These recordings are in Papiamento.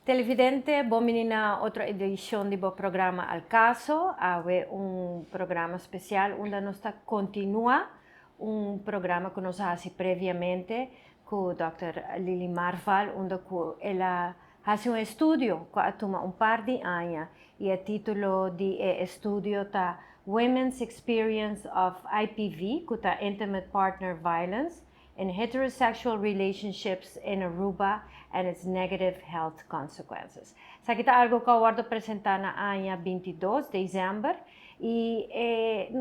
Televidente, bon bini na otro edicion di bo programa Al Caso. Awe un programa special unda nos ta continua un programa cu nos a haci previamente cu Dr. Lily Marval, unda cu el a haci un estudio cu a tuma un par di aña y e titulo di e estudio ta Women's Experience of IPV, cu ta Intimate Partner Violence, in Heterosexual Relationships in Aruba and its Negative Health Consequences. Esaki ta algo cu a wordo presenta na aña 22 december y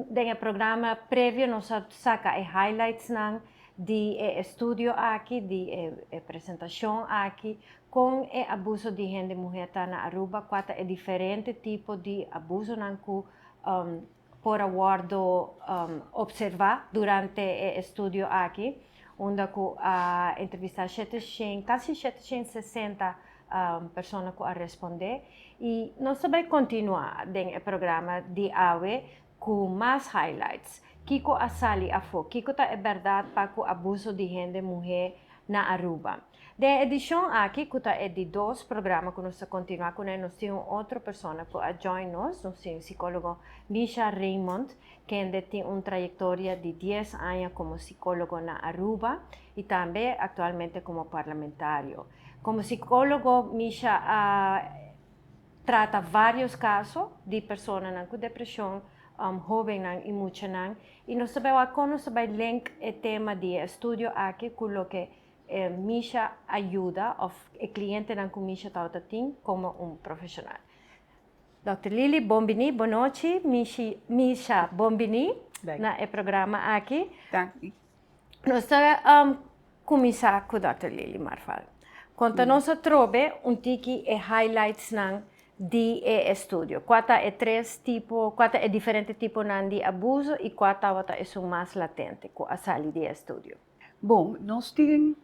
den e programa previo nos a saca e highlights nan di e estudio aki, di e presentacion aki, con e abuso di hende muher ta na Aruba, cua ta e diferente tipo di abusonan cu por a wordo observa durante e estudio aki, unda cu a entrevista 700, casi 760 persona cu a responde. Y nos ta bay continua den e programa di awe cu mas highlights. Kico a sali afo? Kico ta e berdad pa cu abuso di hende muher na Aruba? Den edicion aki, cu ta e di dos programa cu nos ta continua cu nos tin un otro persona cu a join nos, nos tin psicologo Misha Raymond, kende tin un trayectoria di 10 aña como psicologo na Aruba y tambe actualmente como parlamentario. Como psicologo, Misha a trata varios caso di personanan cu depresion, hobennan y muchanan, y nos ta bay wak con nos ta bay link e tema di estudio aki cu loke Misha a yuda of e clientenan cu Misha tawata tin como un profesional. Dr. Lily, bon bini, bon nochi. Misha, bon bini na e programa aki. Danki. Nos ta cuminsa cu Dr. Lily Marval. Conta nos atrobe un tiki e highlights nan di e estudio. Cua ta e tres tipo, cua ta e diferente tiponan di abuso y cua tawata esun mas latente cu a sali di e estudio? Bon, nos tin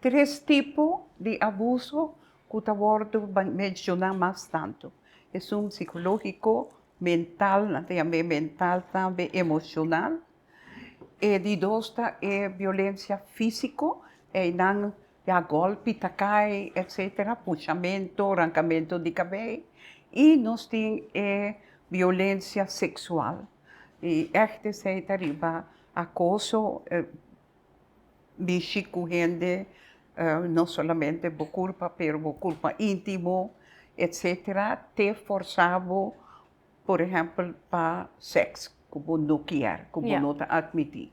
tres tipo di abuso cu ta wordo menciona mas tanto. Esun psicologico, mental, nan ta yam'e mental tambe, emocional. E di dos ta e violencia fisico, eynan ya golpi ta cay, etcetera, pushamento, rancamento di cabey. Y nos tin e violencia sexual, y echt esey ta riba acoso, bishi cu hende, no solamente bo curpa, pero bo curpa intimo, etcetera, te forsa bo, por ehempel, pa sex cu bo no kier, cu bo no ta admiti.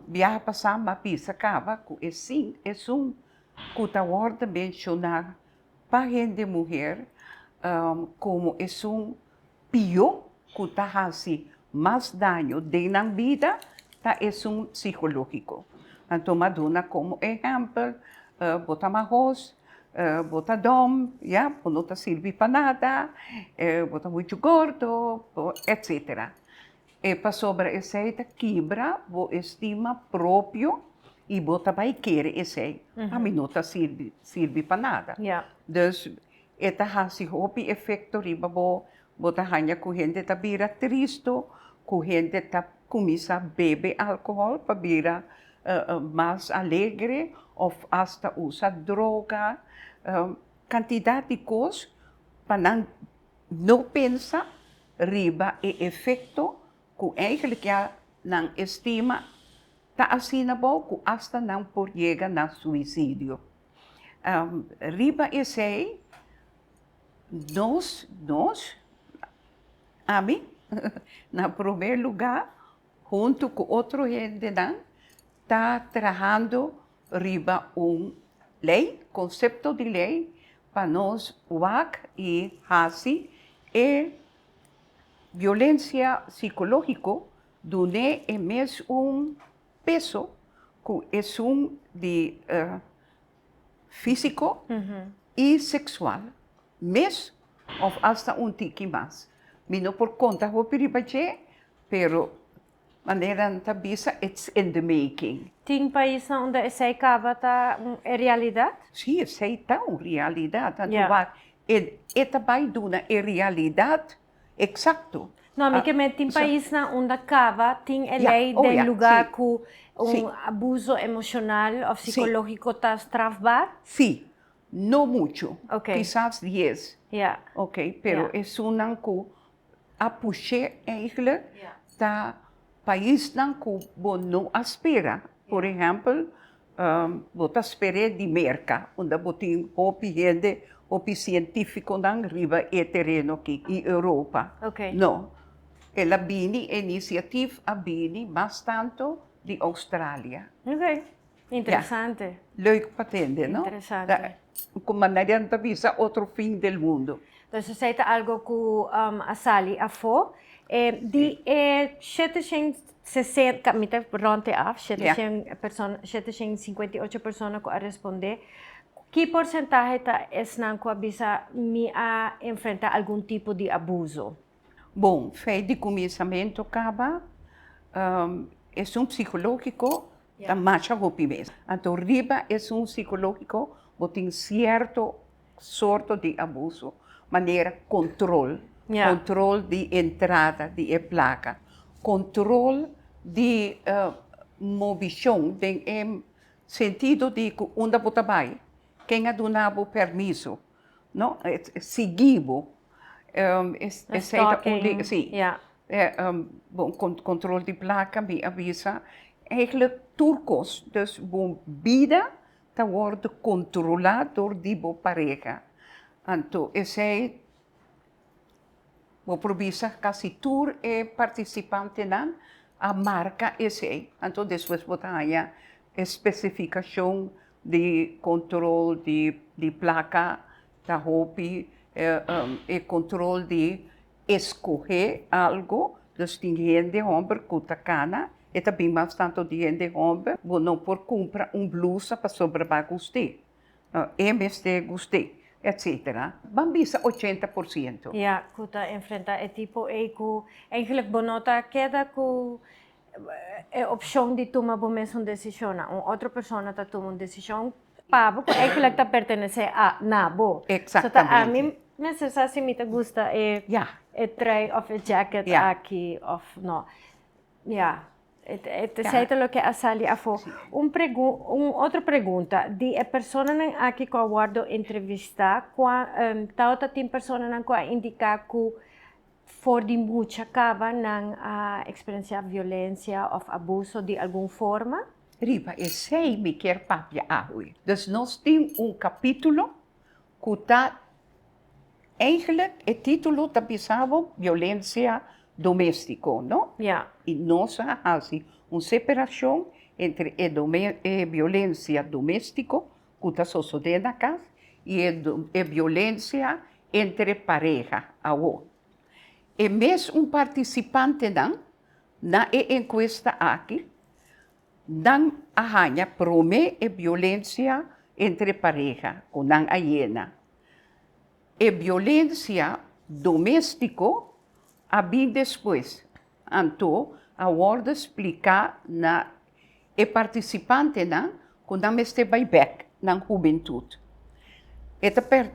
Biaha pasa mi a bisa caba cu e sin esun cu ta wordo menciona pa hende muher como esun Pio ku ta hasi mas daño den nan bida ta esun psikológiko. Anto m'a duna komo ehèmpel, bo ta mahos, bo ta dòm, ya, bo no ta sirbi pa nada, bo ta muchu gordo, etsetera. E pasobra esei ta kibra bo estima propio i bo ta bai kere esei, ami no ta sirbi sirbi pa nada. Dus E ta hasi hopi efekto riba bo, bo ta haña ku hende ta bira tristu, ku hende ta kuminsá bebe alkohòl pa bira mas alegre òf asta usa droga, kantidat di kos pa nan no pensa riba e efekto ku eigentlik ya nan estima ta asina bo ku asta nan por yega na suisidio. Riba esei nos, nos, ami na promé lugá huntu ku otro hendenan ta trahando riba un lei, konsepto di lei pa nos wak i hasi e violensia sikológiko dun'é e mes un peso ku esun di físiko i seksual mes òf asta un tiki mas. Mi no por konta hopi riba dje, pero manera nan ta bisa, it's in the making. Tin paisnan unda esei kaba ta un e realidat? Sí, esei ta un realidat. Anto wak, e ta bai duna e realidat Exacto. No, mi ke men tin paisnan unda kaba tin e lei den lugar ku un abuso emoshonal òf sikológiko ta strafbaar? Sí. No mucho. Ok. Kisas 10. Ok, pero esunnan ku a push'é eigenlijk ta paisnan ku bo no a spera. Por ehèmpel, bo ta sper'é di Merka, unda bo tin hopi hende, hopi sientífikonan riba e tereno aki, i Europa. No, el a bini, e inisiatif a bini mas tantu di Australia. Ok, interesante. Leuk pa tende, no? Interesante. Ku manera nan ta bisa otro fin del mundo. Dus esei ta algo ku a sali afó. Di e 760, mi ta rond e af, 700 persona, 758 persona ku a respondé, ki porsentahe ta esnan ku a bisa mi a enfrentá algun tipo di abuso? Bon, for di kuminsamentu kaba, esun psikológiko ta masha hopi mes. Anto riba esun psikológiko bo tin sierto sorto di abuso, manera kontrol, kontrol di entrada di e plaka, kontrol di movishon den e sentido di ku unda bo ta bai, ken a duna bo permiso, no, sigui bo. Esei ta un di, si. Bon, kontrol di plaka mi a bisa, eigenlijk tur kos, dus bo bida ta wòrdu kontrolá dor di bo pareha. Anto esei bo por bisa kasi tur e partisipantenan a marka esei. Anto despues bo ta haña e spesifikashon di kontrol di plaka ta hopi, e kontrol di eskohé algu. Dus tin hende hòmber ku ta kana, e ta bin mas tantu di hende hòmber, bo no por kumpra un blusa pasobra bo a gust'é, e mester gust'é, etsetera. Ban bisa 80%. Ya, ku ta enfrentá e tipo ei ku eigenlijk bo no ta keda ku e opshon di tuma bo mes un desishon. Un otro persona ta tuma un desishon pa bo ku eigenlijk ta pertenesé a na bo. So ta ami mester sa si mi ta gusta e e trui òf e jacket aki òf no. Ya, esei ta loke a sali afó. Un pregun un otro pregunta, di e personanan aki ku a wòrdu entrevistá, kua tabata tin personanan ku a indiká ku for di mucha kaba nan a eksperensiá violensia òf abuso di algun forma? Riba esei mi kier papia awe. Dus nos tin un kapítulo ku ta eigenlijk e título ta bisa bo violensia doméstiko, no? I nos a hasi un separashon entre e e violensia doméstiko ku ta sosodé na kas i e violensia entre pareha. Awor, e mes un partisipantenan na e enkuesta aki, nan a haña promé e violensia entre pareha ku nan a yena. E violensia doméstiko a bin despues. Anto a wòrdu spliká na e partisipantenan ku nan mester bai bèk nan hubentut. E ta per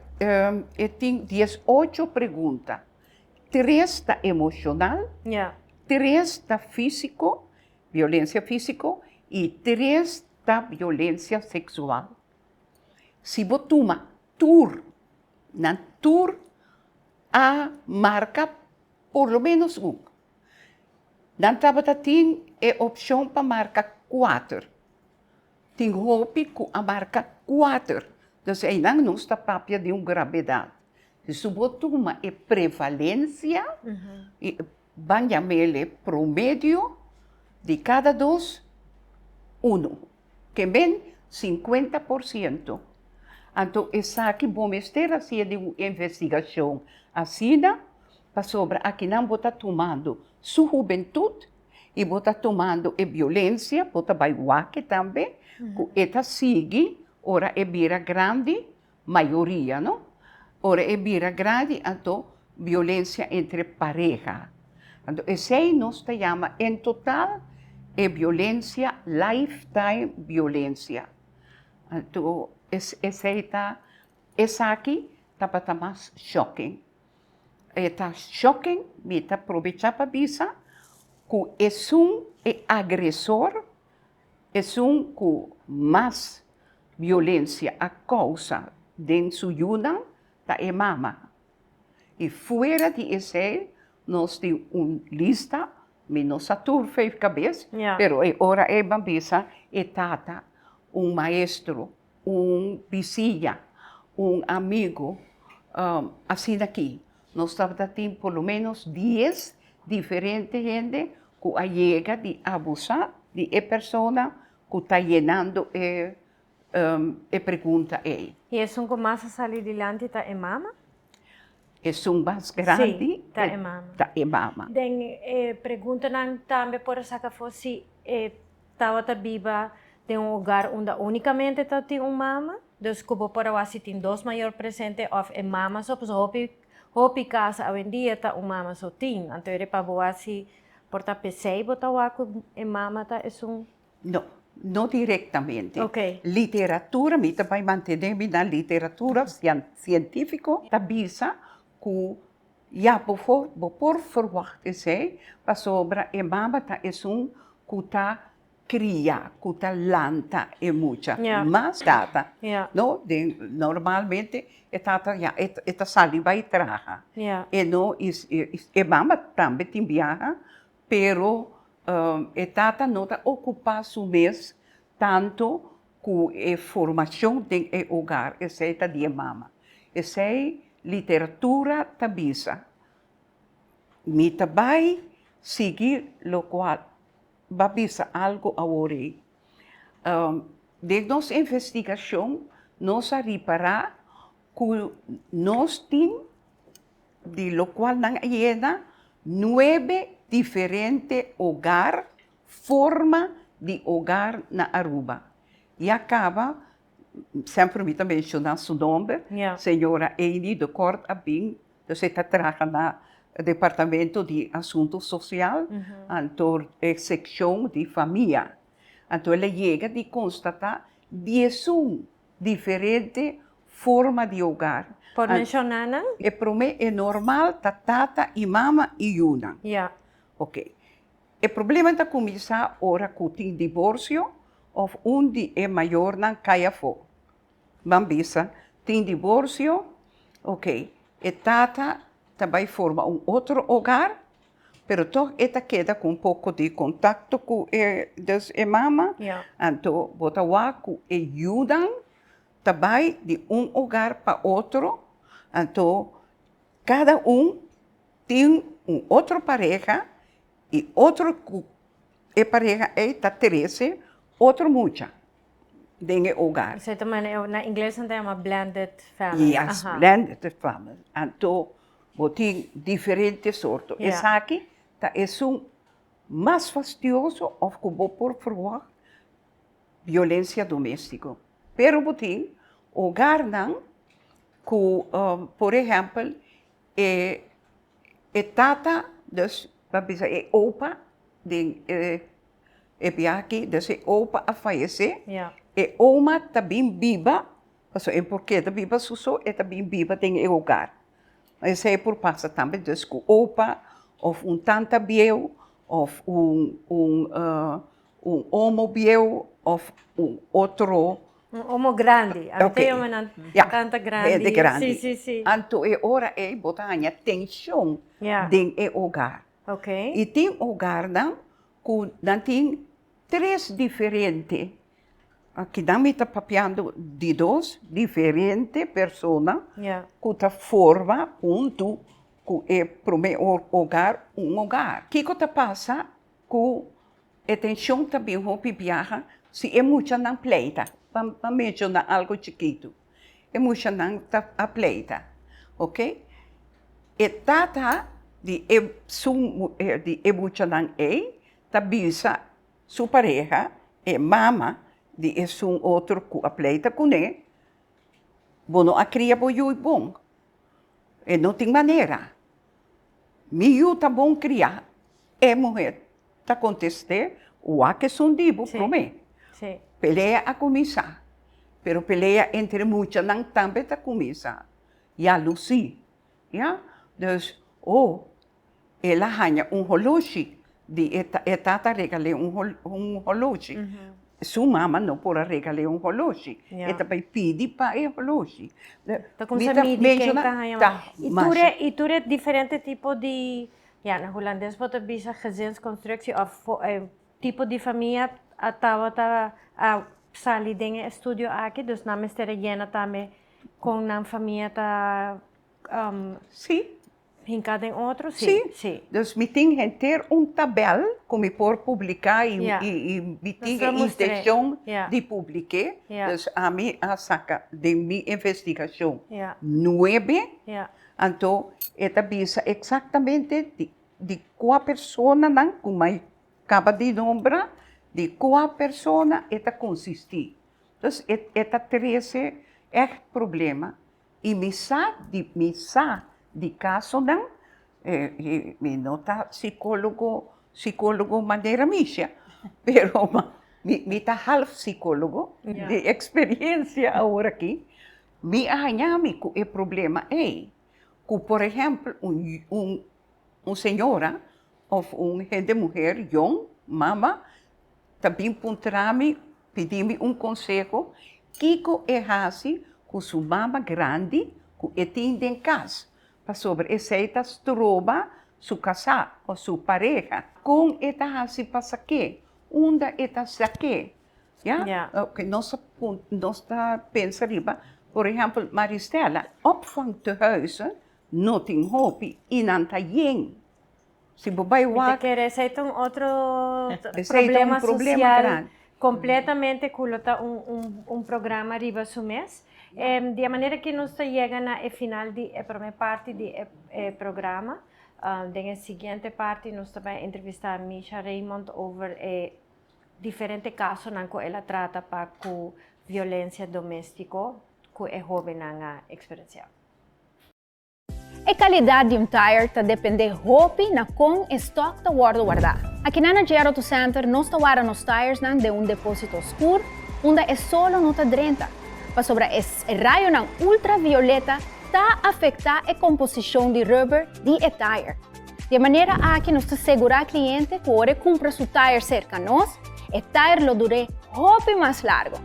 e tin 18 pregunta. Tres ta emoshonal, tres ta físiko, violensia físiko, i tres ta violensia seksual. Si bo tuma tur, nan tur a marka por lo ménos un. Nan tabata tin e opshon pa marka kuater. Tin hopi ku a marka kuater. Dus einan nos ta papia di un gravedat. Si bo tuma e prevalensia, ban yam'el promedio di kada dos, unu. Ke men 50%. Anto esaki bo mester hasié di un investigashon asina, pasobra akinan bo ta tumando su hubentut i bo ta tumando e violensia, bo ta bai wak tambe ku e ta sigui ora e bira grandi, mayoria no, ora e bira grandi anto violensia entre pareha. Anto esei nos ta yama en total e violensia lifetime violensia. Anto esei ta esaki tabata mas shocking. E ta shocking, mi ta probecha pa bisa ku esun e agresor, esun ku mas violensia a kousa. den su yunan ta e mama. I fuera di esei nos tin un lista, mi no sa tur vijf kabes, pero e ora ei ban bisa e tata, un maestro, un bisiña, un amigo, asina aki. Nos tabata tin por lo menos dies diferente hende ku a yega di abusá di e persona ku ta yenando e e pregunta ei. I esun ku mas a sali dilanti ta e mama? Esun mas grandi Sí, ta e mama. ta e mama. Den e preguntanan tambe por a saka afó si e tabata biba den un hogar unda únikamente ta tin un mama. Dus ku bo por a wak si tin dos mayor presente òf e mama so, pasobra hopi hopi kas awendia ta un mama so tin. Anto e pa bo wak si por ta p'esei bo ta wak ku e mama ta esun. No, no directamente. Ok. Literatura, mi ta bai mantene mi na literatura cientifico, ta bisa cu ya bo for bo por verwacht esey pasobra e mama ta esun cu ta cria, cu ta lanta e mucha, mas tata, no, den normalmente e tata ya e ta sali bai traha, e no e mama tambe tin biaha Pero e tata no ta okupá su mes tantu ku e formashon den e hogar, esei ta di e mama. Esei literatura ta bisa. Mi ta bai sigui lokual bo a bisa algu awor ei. Den nos investigashon nos a ripará ku nos tin di locual nan a yena nuebe diferente hogar, forma di hogar na Aruba. Ya caba, semper mi ta menciona su nomber, señora Amy de Kort a bin, dus e ta traha na Departamento di Asunto Social, anto e seccion di famia. Anto el a yega di constata diesun Diferente forma di hogar. Por menshoná nan? E promé e normal ta tata i mama i yunan. Ya. Ok. E problema ta kuminsá ora ku tin diborsio òf un di e mayornan kai afó. Ban bisa, tin diborsio, ok, e tata ta bai forma un otro hogar, Pero tog e ta keda ku un poko di kontakto ku e dus e mama, anto bo ta wak ku e yunan ta bai di un hogar pa otro, anto kada un tin un otro pareha i otro ku e pareha ei ta trese otro mucha den e hogar. Esei ta manera na ingles nan ta yama blended family. Yes, blended family. Anto Bo tin diferente sorto. Esaki ta esun mas fastioso of ku bo por verwagt violencia domestico. Pero bo tin hogarnan ku por ehempel e e tata dus ta bisa e opa den e e biaha aki dus e opa a fayece e oma ta bin biba Pasobra e por keda biba su so, e ta bin biba den e hogar. Esei por pasa tambe dus ku opa òf un tanta bieu òf un un un omo bieu òf un otro. Un omo grandi. A mi ta yama nan tanta grandi. Hende grandi. Si, si, si. Anto e ora ei bo ta haña tenshon den e hogar. I tin hogarnan ku nan tin tres diferente Akinan mi ta papiando di dos diferente persona ku ta forma huntu ku e promé hogar un hogar. Kiko ta pasa ku e tenshon ta bin hopi biaha si e muchanan pleita? Pa menshoná algu chikitu, e muchanan ta a pleita, oke. E tata di e su di e muchanan ei ta bisa Su pareha, e mama di esun otro ku a pleita kuné, Bo no a kria bo yu bon. E no tin manera. Mi yu ta bon kriá. E muher ta kontest'é, Wak esun di bo promé. Pelea a kuminsá, pero pelea entre muchanan tambe ta kuminsá. Yalusí. Ya? Dus, oh, El a haña un holoshi di e e tata regal'é un un holoshi. Su mama no por a regal'é un holoshi. E ta bai pidi pa e holoshi. Ta kumsa midi ken ta haña mas. I tur e diferente tipo di, ya na hulandes bo ta bisa gezinsconstructie of tipo di famia a tabata a sali den e estudio aki, dus nan mester a yena tambe kon nan famia ta Hinká den otro? Sí. Sí. Dus mi tin henter un tabèl ku mi por publiká i i mi tin e intenshon di publik'é. Dus ami a saka den mi investigashon nuebe, anto e ta bisa eksaktamente di kua personanan ku mi a kaba di nombra, di kua persona e ta konsistí. Dus e ta trese ègt problema. I mi sa di mi sa di kasonan, mi no ta sikólogo sikólogo manera Misha, pero mi ta half sikólogo di eksperiensia awor aki, mi a haña mi ku e problema ei, ku por ehèmpel un un un señora òf un hende muher yòn, mama, ta bin puntra mi, pidi mi un konseho, kiko e hasi ku su mama grandi ku e tin den kas, pasobra esei ta stroba su kasá òf su pareha. Kon e ta hasi pa sak'é? Unda e ta sak'é? Ya? Oke, nos ta nos ta pensa riba, por ehèmpel, Maristella, opvangtehuizen no tin hopi i nan ta yen. Si bo bai Mi ta wak. kere esei ta un otro Esei ta un problema problema social grandi. completamente cu lo ta un un un programa riba su mes. Di e manera ki nos ta yega na e final di e prome parti di e e programa. Den e siguiente parti nos ta bai entrevista Misha Raymond over e diferente casonan cu el a trata pa cu violencia domestico cu e hobennan a experiencia. E kalidat di un tire ta dependé hopi na kon e stòk ta wòrdu wardá. Akinan na JR Auto Center nos ta warda nos tiresnan den un depósito skur unda e solo no ta drenta, pasobra e rayonan ultravioleta ta afektá e komposishon di rubber di e tire. Di e manera aki nos ta segurá kliente ku ora e kumpra su tire serka nos, e tire lo dur'é hopi mas largu.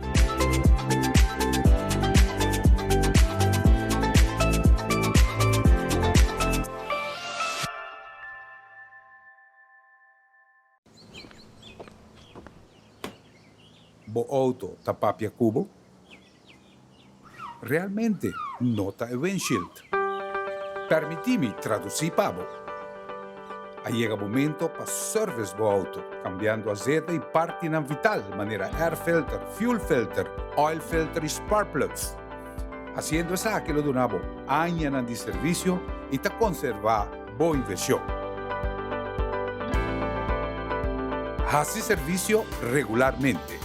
Bo auto ta papia ku bo? Realmente no ta e windshield. Permití mi tradusí pa bo. A yega momento pa service bo auto, cambiando azeta y partinan vital manera air filter, fuel filter, oil filter y spark plugs. Haciendo esaki lo duna bo añanan di servicio y ta conserva bo inversion. Haci servicio regularmente.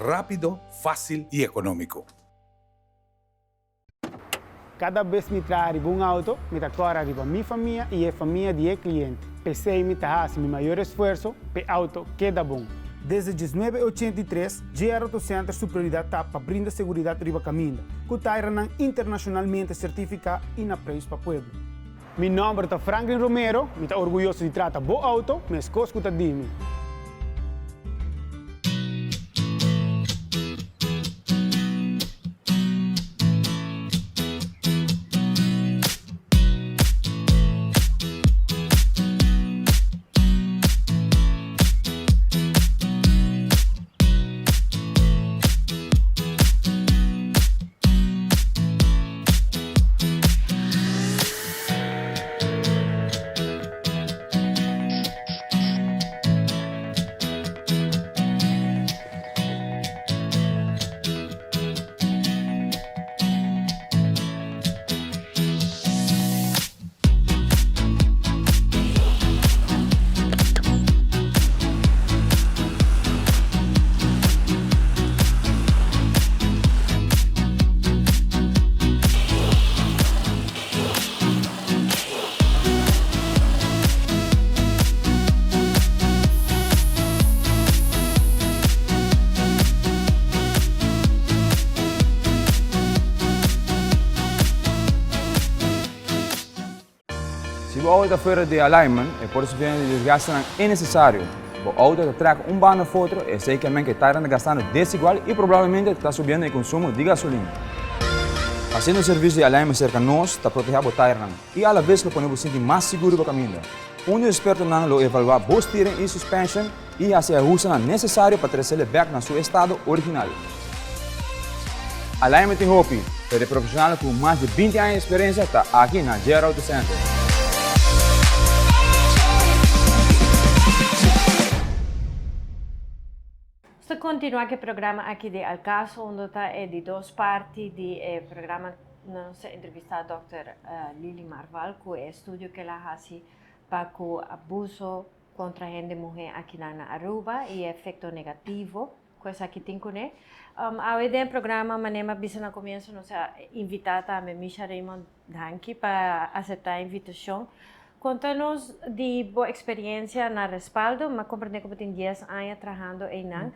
Rápido, fácil y económico. Kada bes mi traha riba un auto, mi ta kòrda riba mi famia i e famia di e kliente. P'esei mi ta hasi mi mayor esfuerso p'e auto keda bon. Desde 1983, JR Auto Center su prioridat ta pa brinda seguridat riba kaminda, ku tairanan internashonalmente sertifiká i na preis pa pueblo. Mi nòmber ta Franklin Romero, mi ta orguyoso di trata bo auto meskos ku ta di mi. Si bo auto ta fuera di alignment, e por sufriendo di desgastenan innesesario. Bo auto ta trek un banda of otro, esei ke men ke tairan ta gastando desigual i probablemente ta subiendo e konsumo di gasolina. Hasiendo un servisio di alignment serka nos ta protehá bo tairnan i alaves lo pone bo sinti mas sigur riba kaminda. Un di ekspertonan lo evaluá bo steering i suspension i hasi e ahustenan nesesario pa tresele bèk na su estado original. Alignment tin hopi, pero e profesionalnan ku mas di 20 aña di eksperensia ta aki na JR Auto Center. Nos ta kontinuá ku e programa aki di Al Caso, unda ta e di dos parti di e programa. Nos ta entrevistá dòkter Lily Marval ku e estudio ku el a hasi pa ku abuso kontra hende muhé akinan na Aruba i e efekto negativo ku esaki tin kuné. Awe den e programa manera mi a bisa na komienso nos a invitá tambe Misha Raymond Danki pa aseptá e invitashon. Konta nos di bo eksperiensia na Respaldo. Mi a komprendé ku bo tin dies aña trahando einan.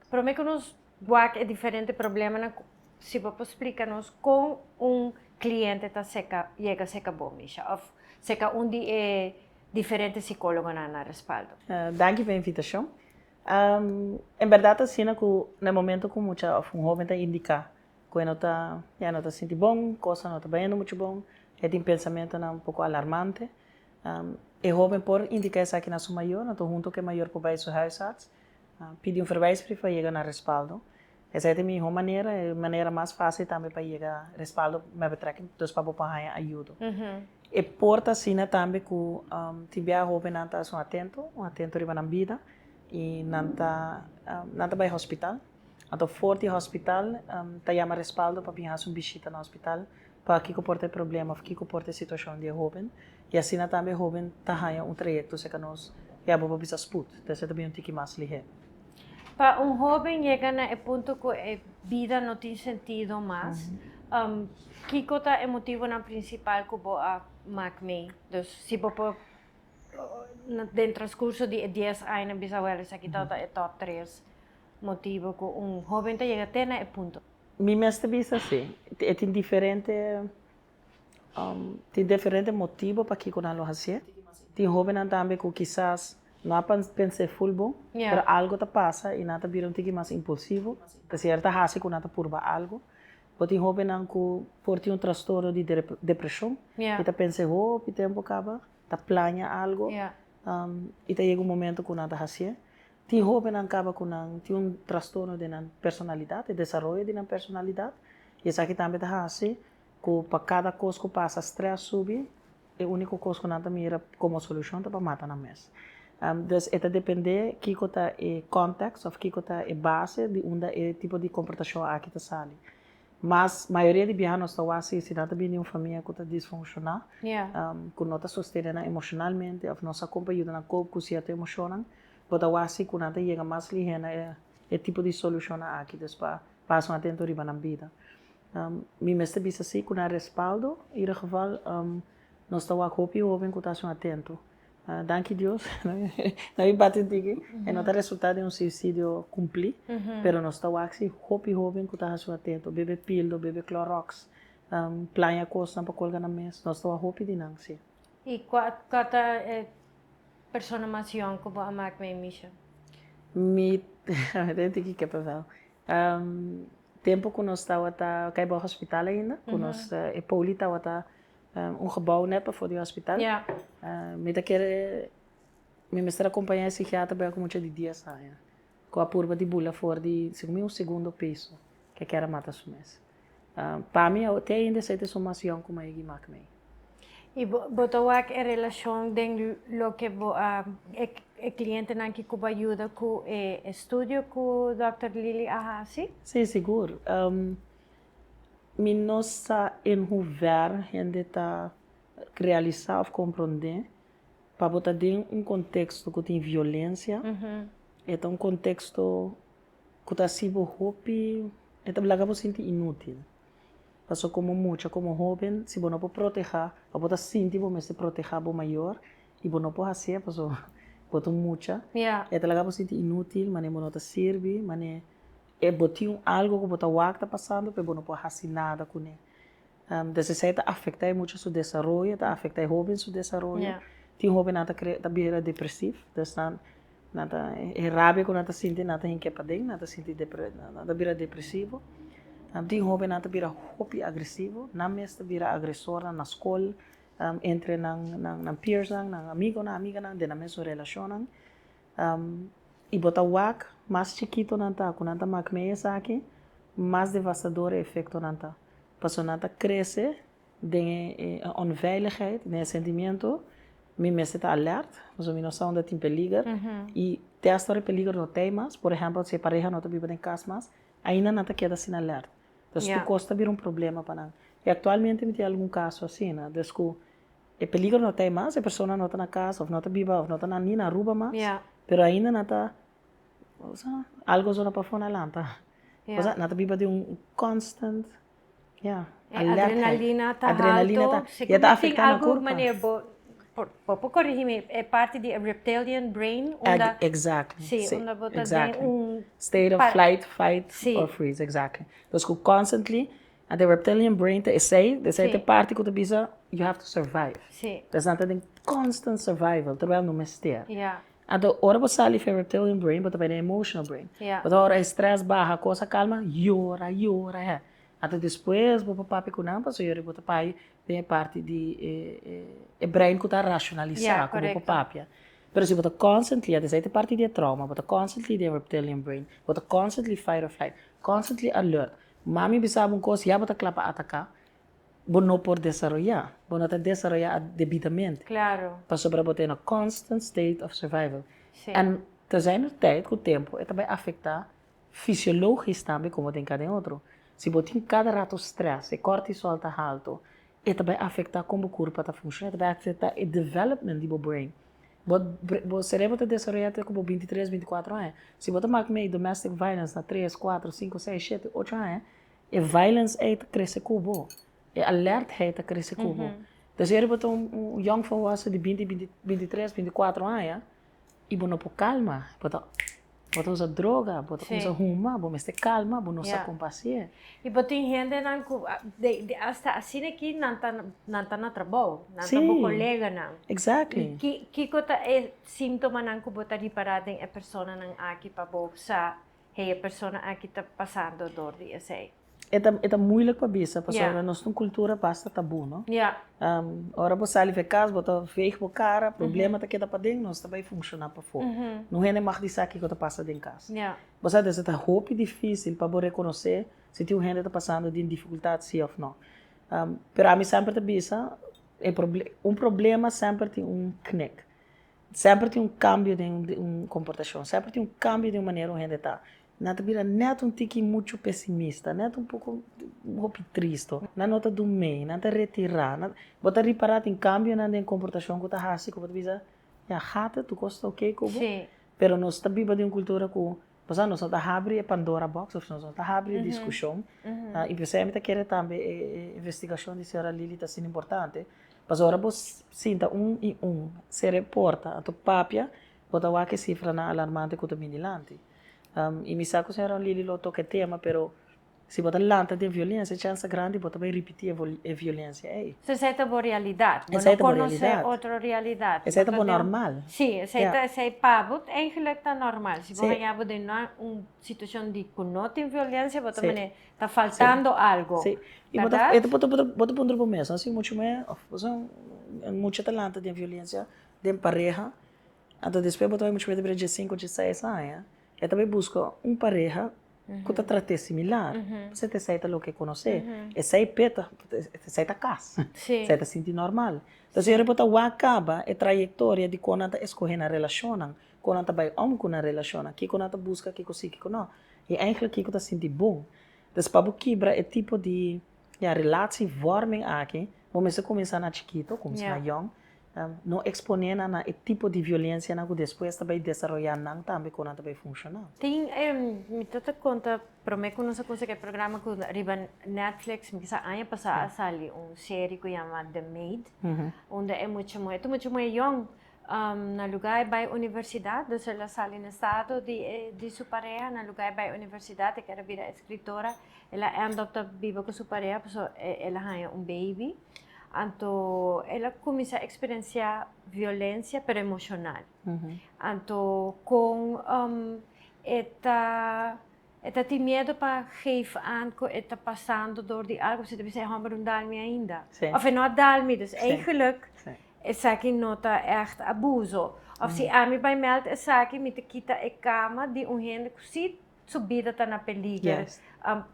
Promé ku nos wak e diferente problemanan, si bo por splika nos kon un kliente ta seka yega seka bo, Misha, òf seka un di e diferente sikólogonan na Respaldo. Danki pa e invitashon. En bèrdat asina ku na e momento ku mucha òf un hóben ta indiká ku e no ta, ya no ta sinti bon, kosnan no ta bayendo muchu bon, e tin pensamentonan un poko alarmante, e hóben por indiká esaki na su mayor, anto hunto ku e mayor por bai su huisarts, pidi un verwijsbrief pa yega na Respaldo. Esei ta e mihó manera, e manera mas fásil tambe pa yega Respaldo met betrekking dus pa bo por haña ayudo. E por ta asina tambe ku tin biaha hóbennan ta asun atento, un atento riba nan bida i nan ta nan ta bai hospital. Anto for di hospital ta yama Respaldo pa bin hasi un bishita na hospital pa kiko por ta e problema òf kiko por ta e situashon di e hóben. I asina tambe e hóben ta haña un trayekto serka nos ya bo por bisa sput, entonces e ta bin un tiki mas lihé. Pa un hóben yega na e punto ku e bida no tin sentido mas, kiko ta e motibonan prinsipal ku bo a mak mee? Dus si bo por den transkurso di e dies aña bisa wèl esaki tabata e tòp tres motibo ku un hóben ta yega te na e punto. Mi mester bisa si, e tin diferente Tin diferente motibo pakiko nan lo hasié. Tin hóbennan tambe ku kisas no a pens'é ful bon, pero algo ta pasa i nan ta bira un tiki mas impulsivo. Ta sier ta hasi ku nan ta purba algo. Bo tin hóbennan ku por tin un trastorno di depreshon i ta pens'é hopi tempu kaba, ta plania algo i ta yega un momento ku nan ta hasié. Tin hóbennan kaba ku nan tin un trastorno den nan personalidat, e desaroyo di nan personalidat, i esaki tambe ta hasi Ku pa kada kos ku pasa strès subi, e úniko kos ku nan ta mira komo solushon ta pa mata nan mes. Dus e ta dependé kiko ta e kòntèks òf kiko ta e base di unda e tipo di komportashon aki ta sali. Mas mayoria di biaha nos ta wak si si nan ta bini di un famia ku ta disfunshoná, ku no ta sostené nan emoshonalmente òf no sa kon pa yuda nan kope ku sierto emoshonnan, bo ta wak si ku nan ta yega mas lihé na e tipo di solushonnan aki, dus pa pasa un atento riba nan bida. Mi mester bisa si ku nan respaldo, in ieder geval nos ta wak hopi hoben ku ta hasi un atento. Danki Dios, no mi bati un tiki, e no ta resulta den un suisidio kumpli, pero nos ta wak si hopi hoben ku ta hasi un atento, bebe pildo, bebe Clorox, plania kosnan pa kolga nan mes, nos ta wak hopi di nan si. I kua ta e persona mas yòn ku bo a mak mee, Misha? Mi ta un tiki kippenvel. Tempo ku nos tabata kai bo hospital ainda, ku nos e poli tabata un gebouw net pafó di hospital. Mi ta kere mi mester a kompañá e sikiater bai ku mucha di dies aña ku a purba di bula for di segun mi un segundo piso ke kier a mata su mes. Pa mi te ainda esei ta esun mas yòn ku mi a yegi mak mei. I bo ta wak e relashon den loke bo a e klientenan ki ku bo a yuda ku e estudio ku dòkter Lily a hasi? Sí, sigur. Mi no sa en hoever hende ta realisá òf komprondé pa bo ta den un konteksto ku tin violensia, e ta un konteksto ku ta hasi bo hopi, e ta laga bo sinti inútil. Pasobra komo mucha, komo hóben, si bo no por protehá, òf bo ta sinti bo mester protehá bo mayor i bo no por hasié pasobra bo ta un mucha, e ta laga bo sinti inútil, manera bo no ta sirbi, manera e bo tin un algu ku bo ta wak ta pasando pero bo no por hasi nada kuné. Des esei ta afektá e mucha su desaroyo, ta afektá e hóben su desaroyo. Tin hóbennan ta ta bira depresiv, des nan. Nan ta, e rabia ku nan ta sinti nan ta hinka paden, nan ta sinti depre, nan ta bira depresivo. Tin hóbennan ta bira hopi agresivo, nan mes ta bira agresornan na skol, entre nan nan peersnan, nan amigonan, amiganan, den nan mesun relashonnan. I bo ta wak mas chikito nan ta ku nan ta mak mee esaki, mas devastador e efektonan ta. Pasobra nan ta krese den e onveiligheid, den e sentimiento, mi mester ta alert, pasobra mi no sa unda tin peliger, i te hasta ora e peliger no t'ei mas, por ehempel si e pareha no ta biba den kas mas, ainda nan ta keda asina alert. Dus tur kos ta bira un problema pa nan. I aktualmente mi tin algun kaso asina, dus ku e peliger no t'ei mas, e persona no ta na kas òf no ta biba òf no ta ni na Aruba mas, pero ainda nan ta, algo zona pafó nan lanta. Osea, nan ta biba den un constant Ja, E adrenalina ta halto. E ta afecta na curpa. Manera bo, bo por corrigi mi, e parti di e reptilian brain unda. Exactly. Si, unda bo ta den un. State of flight, fight or freeze, exactly. Dus cu constantly, and the reptilian brain ta esey, esey ta e parti cu ta bisa you have to survive. Si. Dus nan ta den constant survival, terwijl no mester. Ja. Anto ora bo sali for e reptilian brain, bo ta bai den emotional brain. Ja. Bo ta ora e stress baha, cosa calma, yora, yora, he. Anto despues bo por papia ku nan pasobra yori bo ta pai den e parti di e brein ku ta rashonalisá ku bo por papia. Pero si bo ta constantly, anto esei ta parti di e trauma, bo ta constantly den e reptilian brain, bo ta constantly fight or flight, constantly alert. Mami bisa bo un kos ya bo ta kla pa ataká, bo no por desaroyá, bo no ta desaroyá debidamente. Pasobra bo ta den a constant state of survival. En te zijner tijd ku tempu e ta bai afektá Fisiologisch tambe como den cada otro. Si bo tin cada rato stress, e cortisol ta halto, e ta bay afecta con bo curpa ta funciona, e ta bay afecta e development di bo brain. Bo bo cerebro ta desaroya te cu bo bintitres, binticuatro aña. Si bo ta mak mee domestic violence na tres, cuatro, cinco, seis, shete, ocho aña, e violence ey ta crece cu bo. E alertheid ta crece cu bo. Entonces eri bo ta un young volwassen di binti, bintitres, binticuatro aña, I bo no por kalma, bo ta bo ta usa droga, bo ta usa huma, bo mester kalma, bo no sa kon pa hasié. I bo tin hendenan ku de asta asina aki nan ta nan ta na trabou, nan ta bo koleganan. Exactly. I kiko ta e síntomanan ku bo ta ripará den e personanan aki pa bo sa hey e persona aki ta pasando dor di esei? E ta e ta moeilijk pa bisa pasobra nos ta un cultura basta tabu no. Ora bo sali for e cas bo ta veeg bo cara, problema ta keda paden, nos ta bay funciona pafó. No hende mag di sa kico ta pasa den cas. Bo sa des e ta hopi dificil pa bo reconoce si tin un hende ta pasando den dificultad si of no. Pero ami semper ta bisa e un problema semper tin un knik. Semper tin un cambio den un comportacion, semper tin un cambio den un manera un hende ta. Nan ta bira net un tiki muchu pesimista, net un poko hopi tristo. Nan no ta dumei, nan ta retirá. Nan, bo ta ripará tin kambionan den komportashon ku ta hasi ku bo ta bisa, ya gata, tur kos ta oké ku bo. Pero nos ta biba den un kultura ku, bo sa, nos no ta habri e Pandora box òf nos no ta habri e diskushon. I p'esei mi ta kere tambe e investigashon di señora Lily ta asina importante, pasobra ora bo sinta un i un, sera e porta, anto papia, bo ta wak e sifranan alarmante ku ta bini dilanti. I mi sa ku señora Lily lo toka e tema, pero si bo ta lanta den violensia, e chèns ta grandi bo ta bai ripití e violensia ei. So esei ta bo realidat. Bo no konosé otro realidat. Esei ta bo normal. Sí, esei ta esei pa bo eigenlijk ta normal. Si bo haña bo den un situashon di ku no tin violensia, bo ta manera ta faltando algo. Sí. I bo ta bo ta puntra bo mes, si mucha muhé òf mucha ta lanta den violensia den pareha, Anto despues bo ta bai muchu bes ta bira diesinku, dieseis aña, e ta bai buska un pareha ku ta trat'é similar, pasobra esei ta loke e konosé, esei p'e ta, esei ta kas, esei ta sinti normal. Entonces ora bo ta wak kaba e trayektoria di kon nan ta eskohé nan relashonnan, kon nan ta bai om ku nan relashonnan, kiko nan ta buska, kiko si, kiko no, i eigentlik kiko ta sinti bon. Entonces pa bo kibra e tipo di, ya, relatievorming aki, bo mester kuminsá na chikito, kuminsá na yòn, No eksponé nan na e tipo di violensianan ku despues ta bai desaroyá nan tambe kon nan ta bai funshoná. Tin mi ta ta konta promé ku nos a kuminsá ku e programa ku riba Netflix mi kisa aña pasá a sali un serie ku yama The Maid unda e mucha muhé ta mucha muhé yòn na lugá e bai universidat dus el a sali na estado di e di su pareha na lugá e bai universidat e kere bira eskritora el a end up ta biba ku su pareha pasobra el a haña un baby. Anto el a kuminsá eksperensiá violensia pero emoshonal. Anto kon e ta e ta tin miedu pa geef aan ku e ta pasando dor di algu, si ta bisa e hòmber no dal mi ainda. Òf e no a dal mi, dus eigenlik esaki no ta ègt abuso. Òf si ami bai mèld esaki mi ta kita e kama di un hende ku si su bida ta na peliger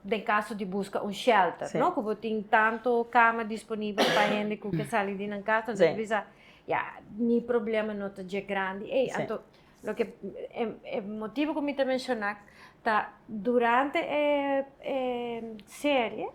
den kaso di buska un shelter, no? Ku bo tin tantu kama disponibel pa hende ku ke sali di nan kas, anto bo bisa, ya, mi problema no ta dje grandi ei. Anto loke e motibu ku mi ta menshoná ta durante e e serie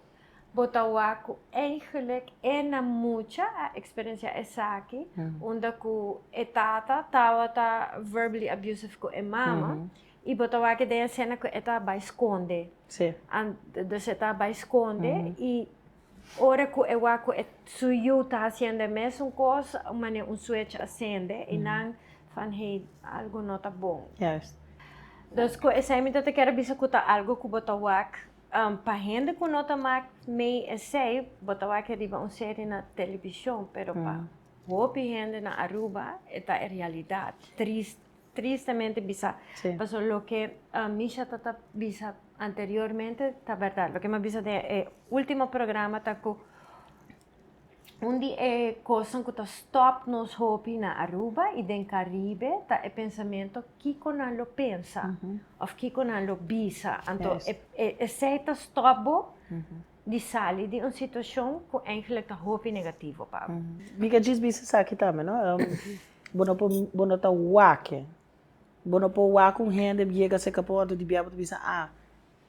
bo ta wak ku eigenlik e na mucha a eksperensiá esaki unda ku e tata tabata verbally abusive ku e mama. I bo ta wak den esena ku e ta bai skonde. Sí. An, dus e ta bai skonde i ora ku e wak ku e su yu ta hasiendo e mesun kos, un manera un switch a sende i nan van hey, algu no ta bon. Juist. Dus ku esei mi ta ta kere bisa ku ta algu ku bo ta wak pa hende ku no ta mak mee esei, bo ta wak riba un serie na televishon, pero pa hopi hende na Aruba e ta e realidat. Tris. Tristemente bisa, pasobra loke Misha ta ta bisa anteriormente ta bèrdat. Loke mi a bisa den e último programa ta ku un di e kosnan ku ta stòp nos hopi na Aruba i den Karibe ta e pensamentu kiko nan lo pensa òf kiko nan lo bisa. Anto esei ta stòp bo di sali di un situashon ku eigentlik ta hopi negativo pa bo. Mi ke djis bisa esaki tambe no, bo no por bo no ta wak e, bo no por wak un hende yega serka bo anto di bia bo ta bisa ah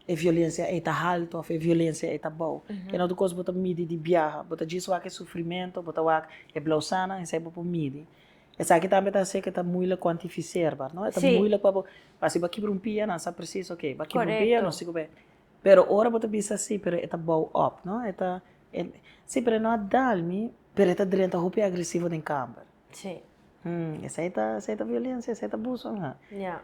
e violensia ei ta haltu of e violensia ei ta bou. E no tur kos bo ta midi di biaha, bo ta djis wak e sufrimento, bo ta wak e blousana esei bo por midi. Esaki tambe ta hasi ke ta moeilijk kwantifiseerbaar no, e ta moeilijk pa bo, pa si bo a kibra un pia nan sa presis oke bo a kibra un pia no si ku bo Pero ora bo ta bisa si, pero e ta bou op, no? E ta, e, si, pero e no a dal mi, pero e ta drenta hopi agresivo den kamber. Sí. Hmm, esei ta, esei ta violencia, esei ta abuso, ha. Ja.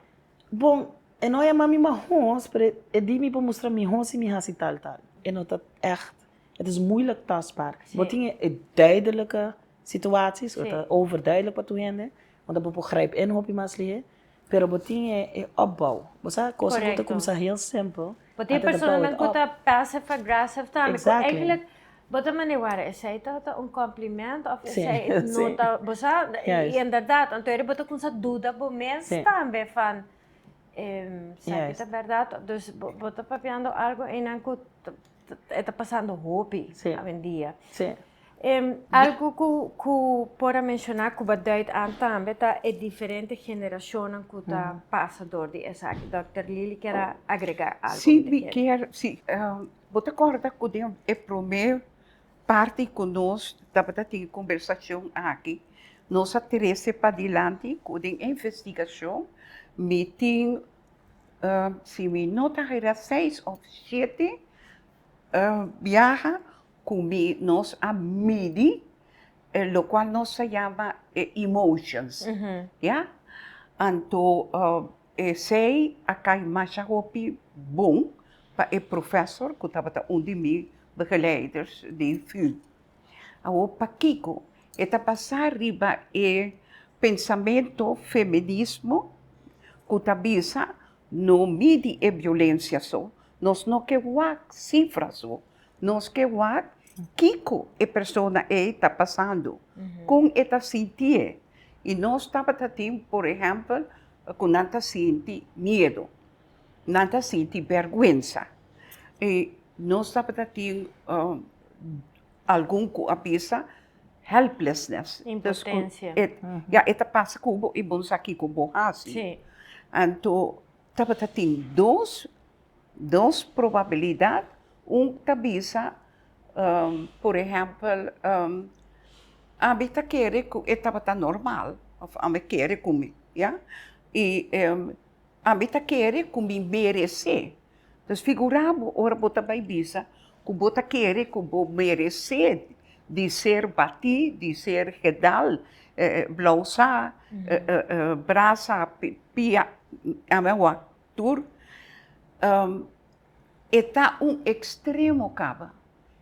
Bon, e no a yama mi mahos, pero e di mi pa mustra mihó si mi hasi tal tal. E no ta ègt, het is moeilijk tastbaar. Sí. Bo tin e duidelijke situaties, Sí. ta overduidelijk pa tur hende, want bo por grijp in hopi mas lihé. Pero bo tin e e opbouw. Bo sa cosa cu ta cuminsa heel simpel. Bo tin personanan cu ta passive aggressive tambe. Cu eigenlijk bo ta manda wara esey ta ta un compliment of esey no ta bo sa y inderdaad anto bo ta cuminsa duda bo mes tambe van esaki ta berdad dus bo ta papiando algo eynan cu e ta pasando hopi awendia. Algu ku ku por a menshoná ku bo duit aan tambe ta e diferente generashonnan ku ta pasa dor di esaki. Dòkter Lily kier a agregá algu? Sí, mi kier, sí. Bo ta kòrda ku den e promé parti ku nos tabata tin e kombersashon aki, nos a trese padilanti ku den e investigashon mi tin, si mi no ta hera, seis òf shete biaha Ku mi nos a midi lokual nos ta yama e emotions, ya. Anto esei a kai masha hopi bon pa e professor ku tabata un di mi begeleiders di VU. Awor pakiko e ta basá riba e pensamento feminismo ku ta bisa no midi e violensia so, nos no ke wak sifra so, Nos ke wak kiko e persona ei ta pasando, kon e ta sintié. I nos tabata tin, por ehèmpel, ku nan ta sinti miedu, nan ta sinti bèrgwensa. I nos tabata tin algun ku a bisa helplessness. Impotensia. Ya, e ta pasa ku bo i bo no sa kiko bo hasi. Anto tabata tin dos Dos probabilidat, un ta bisa, por ehèmpel, ami ta kere ku e tabata normal òf ami kere ku mi, ya, i ami ta kere ku mi meresé. Dus figurá bo ora bo ta bai bisa ku bo ta kere ku bo meresé di ser batí, di ser gedal, blousá, brasa, pia, ami a wak Tur e ta un ekstremo kaba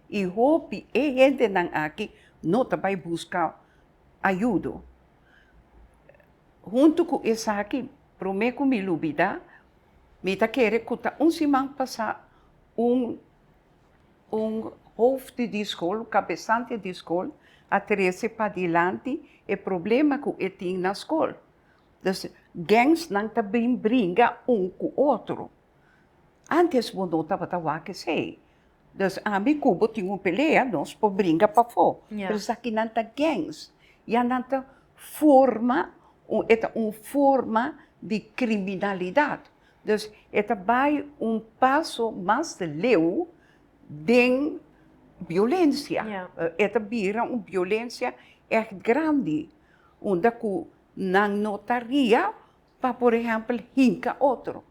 i hopi e hendenan aki no ta bai buska ayudo. Huntu ku esaki, promé ku mi lubidá, mi ta kere ku ta un siman pasá un un hoofd di skol, un kabesante di skol a trese padilanti e problema ku e tin na skol. Dus gangsnan ta bin bringa un ku otro. Antes bo no tabata wak esei. Dus ami ku bo tin un pelea, nos por bringa pafó. Pero esakinan ta gangs. Ya nan ta forma, e ta un forma di kriminalidat. Dus e ta bai un paso mas leu den biolensia. E ta bira un biolensia ègt grandi, unda ku nan no ta ria pa por ehèmpel hinka otro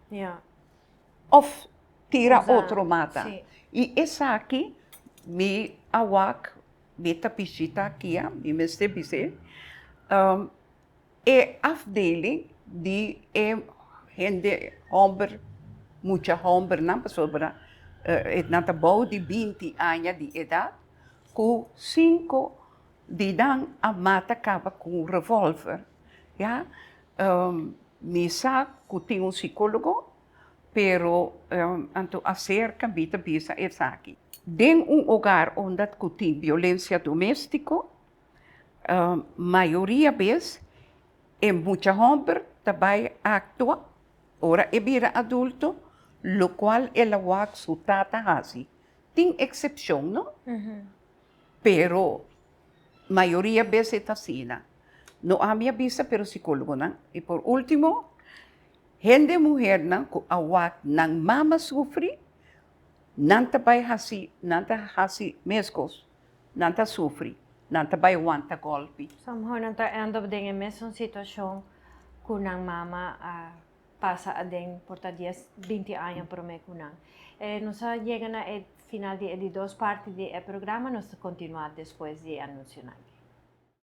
òf tira otro mata. I esaki mi a wak, mi ta bishita aki, mi mester bis'é, E afdeling di e hende hòmber, mucha hòmbernan, pasobra nan ta bou di binti aña di edat, ku sinku di nan a mata kaba ku un revòlver. Ya, mi sa ku tin un sikólogo, pero anto aserka mi ta bisa esaki. Den un hogar unda ku tin violensia doméstiko, Mayoria bes e mucha homber ta bai actua ora e bira adulto locual el a wak su tata haci. Tin excepcion no, pero mayoria bes e ta asina. No ami a bisa pero psicologonan. Y por ultimo, hende muhernan cu a wak nan mama sufri, nan ta bai haci, nan ta haci mescos. Nan ta sufri, nan ta bai wanta gòlpi. Somehow nan ta end up den e mesun situashon ku nan mama a pasa aden por ta dies, binti aña promé ku nan. Nos a yega na e final di e di dos parti di e programa, nos ta kontinuá despues di e anunsionan aki.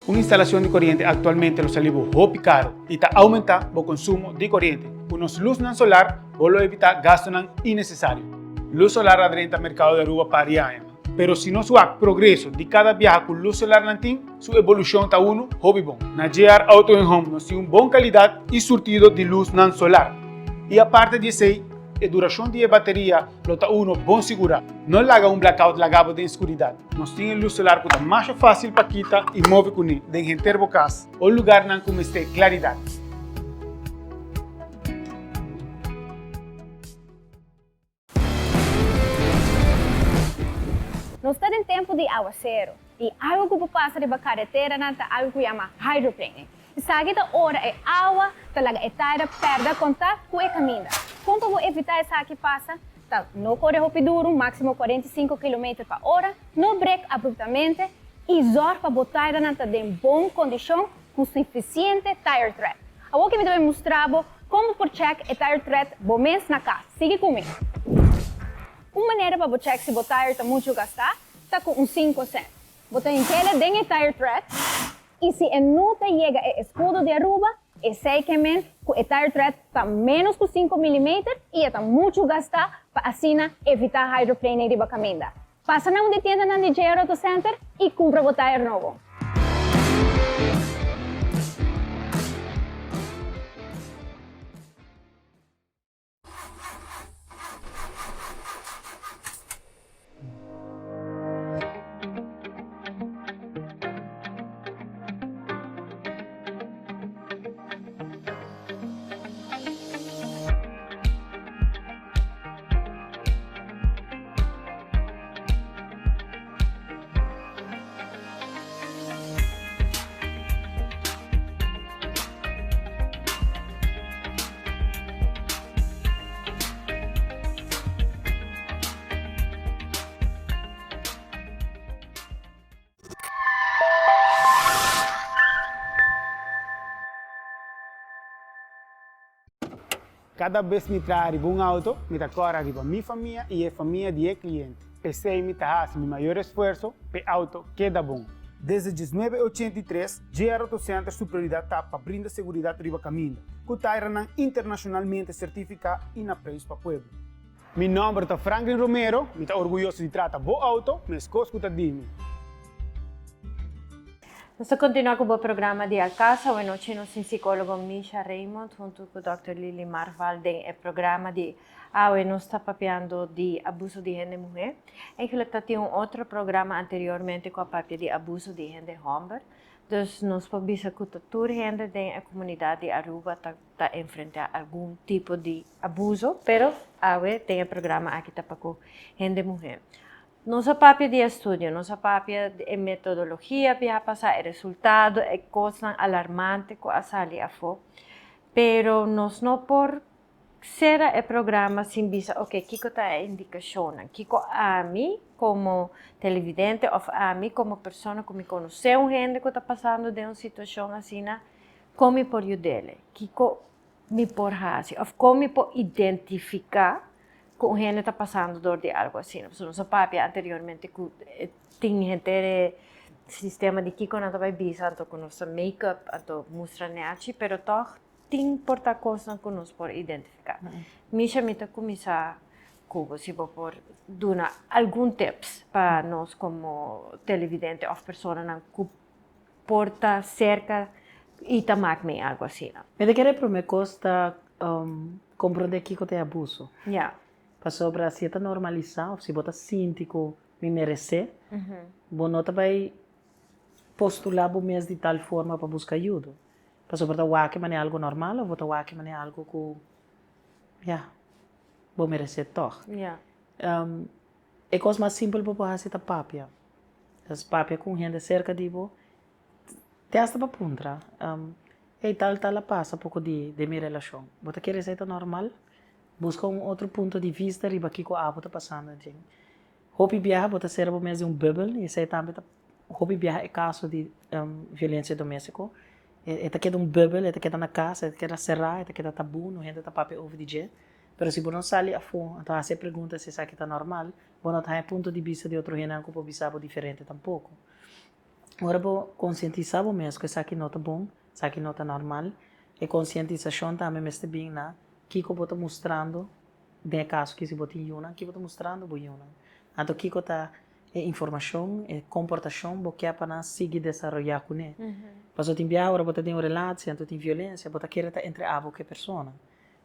Un instalacion di coriente actualmente lo sali bo hopi caro y ta aumenta bo consumo di coriente. Cu nos luznan solar bo lo evita gastonan innecesario. Luz solar a drenta mercado di Aruba par di aña, pero si nos wak progreso di cada biaha cu luz solarnan tin, su evolucion ta uno hopi bon. Na JR Auto and Home nos tin un bon calidad y surtido di luznan solar. Y aparte di esey, e duracion di e bateria lo ta uno bon sigura. No laga un blackout laga bo den scuridad. Nos tin e lus solar ku ta masha fásil pa kita i move kuné den henter bo kas o lugarnan ku mester klaridat. Nos ta den tempu di awaseru i algu ku por pasa riba kareteranan ta algu ku yama hydroplaning. Esaki ta ora e awa ta laga e taira pèrdè kontak ku e kaminda. Kon pa bo evitá esaki pasa? Ta no kore hopi duru, máksimo 45 kilometer pa ora, no brek abruptamente i zòrg pa bo tairanan ta den bon kondishon ku sufisiente tire tread. Awor ke mi ta bai mustra bo kon bo por chèk e tire tread bo mes na kas. Sigui ku mi! Un manera pa bo chèk si bo tire ta muchu gastá ta ku un sinku sènt. Bo ta hink'el den e tire tread i si e no ta yega e eskudo di Aruba, esei ke men ku e tire tread ta ménos ku sinku milimeter i e ta muchu gastá pa asina evitá hydroplaning riba kaminda. Pasa na un di tiendanan di JR Auto Center i kumpra bo tire nobo. Kada bes mi traha riba un auto, mi ta kòrda riba mi famia i e famia di e kliente. P'esei mi ta hasi mi mayor esfuerso p'e auto keda bon. Desde 1983, JR Auto Center su prioridat ta pa brinda seguridat riba kaminda, ku tairanan internashonalmente sertifiká i na preis pa pueblo. Mi nòmber ta Franklin Romero, mi ta orguyoso di trata bo auto meskos ku ta di mi. Nos ta continua cu bo programa di Al Caso. Awe nochi nos tin psicologo Misha Raymond hunto cu Dòkter Lily Marval den e programa di awe. Nos ta papiando di abuso di hende muhe. Eigenlijk ta tin un otro programa anteriormente cu a papia di abuso di hende homber. Dus nos por bisa cu ta tur hende den e comunidad di Aruba ta ta enfrenta algun tipo di abuso, pero awe den e programa aki ta pa cu hende muhe. Nos a papia di estudio, nos a papia di e metodologia biaha pasá, e resultado, e kosnan alarmante ku a sali afó. Pero nos no por sera e programa sin bisa, oke, kiko ta e indikashonnan? Kiko ami komo televidente òf ami komo persona ku mi konosé un hende ku ta pasando den un situashon asina, kon mi por yud'é? Kiko mi por hasi òf kon mi por identifiká ku un hende ta pasando dor di algu asina? Pasobra nos a papia anteriormente ku tin henter e sistema di kiko nan ta bai bisa anto ku nos ta make up anto mustra nèchi pero tòg tin por ta kosnan ku nos por identifiká. Misha mi ta kuminsá ku bo si bo por duna algun tips pa nos komo televidente òf personanan ku por ta serka i ta mak mee algu asina. Mi ta kere prome kos ta komprondé kiko ta e abuso. Pasobra si e ta normalisá òf si bo ta sinti ku mi meresé, bo no ta bai postulá bo mes di tal forma pa buska ayudo. Pasobra bo ta wak e manera algu normal òf bo ta wak e manera algu ku, ya, bo meresé tòg. E kos mas simpel bo por hasi ta papia. Entonces papia ku un hende serka di bo, te hasta pa puntra, Ey, tal tal a pasa poko di den mi relashon. Bo ta kere esei ta normal? Buska un otro punto di vista riba kiko abo ta pasando aden. Hopi biaha bo ta sera bo mes den un bubbel i esei tambe ta hopi biaha e kaso di violensia domestiko. E ta keda un bubbel, e ta keda na kas, e ta keda será, e ta keda tabú, no hende ta papia over di dje. Pero si bo no sali afó, anto hasi e pregunta si esaki ta normal, bo no ta haña punto di bista di otro hendenan ku por bisa bo diferente tampoko. Ora bo konsientisá bo mes ku esaki no ta bon, esaki no ta normal, e konsientisashon tambe mester bin na kiko bo ta mustrando, den e kaso aki si bo tin yunan, kiko bo ta mustrando bo yunan. Anto kiko ta e informashon, e komportashon bo ke pa nan sigui desaroyá kuné. Pasobra tin biaha ora bo ta den un relatie anto tin violensia, bo ta kere ta entre abo ku e persona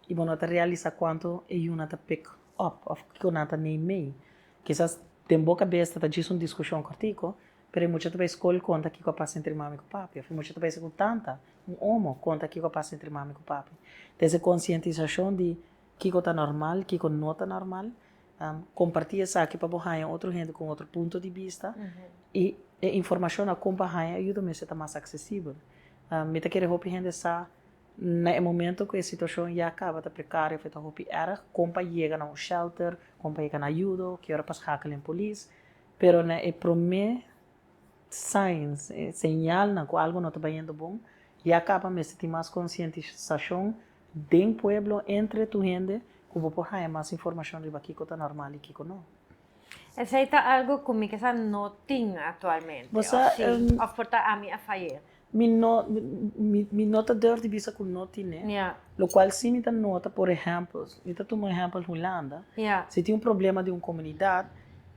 i bo no ta realisá kuantu e yunan ta pick up òf kiko nan ta neem mee. Kisas den bo kabes ta ta djis un diskushon kòrtiku, pero e mucha ta bai skol konta kiko a pasa entre mami ku papi, òf e mucha ta bai ku tanta, un omo, konta kiko a pasa entre mami ku papi. Des e konsientisashon di kiko ta normal, kiko no ta normal, kompartí esaki pa bo haña otro hende ku un otro punto di bista i e informashon a kon pa haña ayuda mester ta mas aksesibel. Mi ta kere hopi hende sa Na e momento ku e situashon ya kaba ta prekario of e ta hopi erg, kon pa yega na un shelter, kon pa yega na ayudo, ki ora pa schakel en polis. Pero na e prome signs, e señalnan ku algo no ta bayendo bon, ya kaba mester tin mas konsientisashon den pueblo, entre tur hende, ku bo por haña mas informashon riba kiko ta normal i kiko no. Esei ta algo ku mi kisa no tin aktualmente, Bo sa, of si, of por ta ami a fay'é? Mi no, mi, mi no ta durf di bisa ku no tine. Lokual si mi ta nota, por ehèmpel, mi ta tuma un ehèmpel Hulanda, si tin un problema den un komunidat,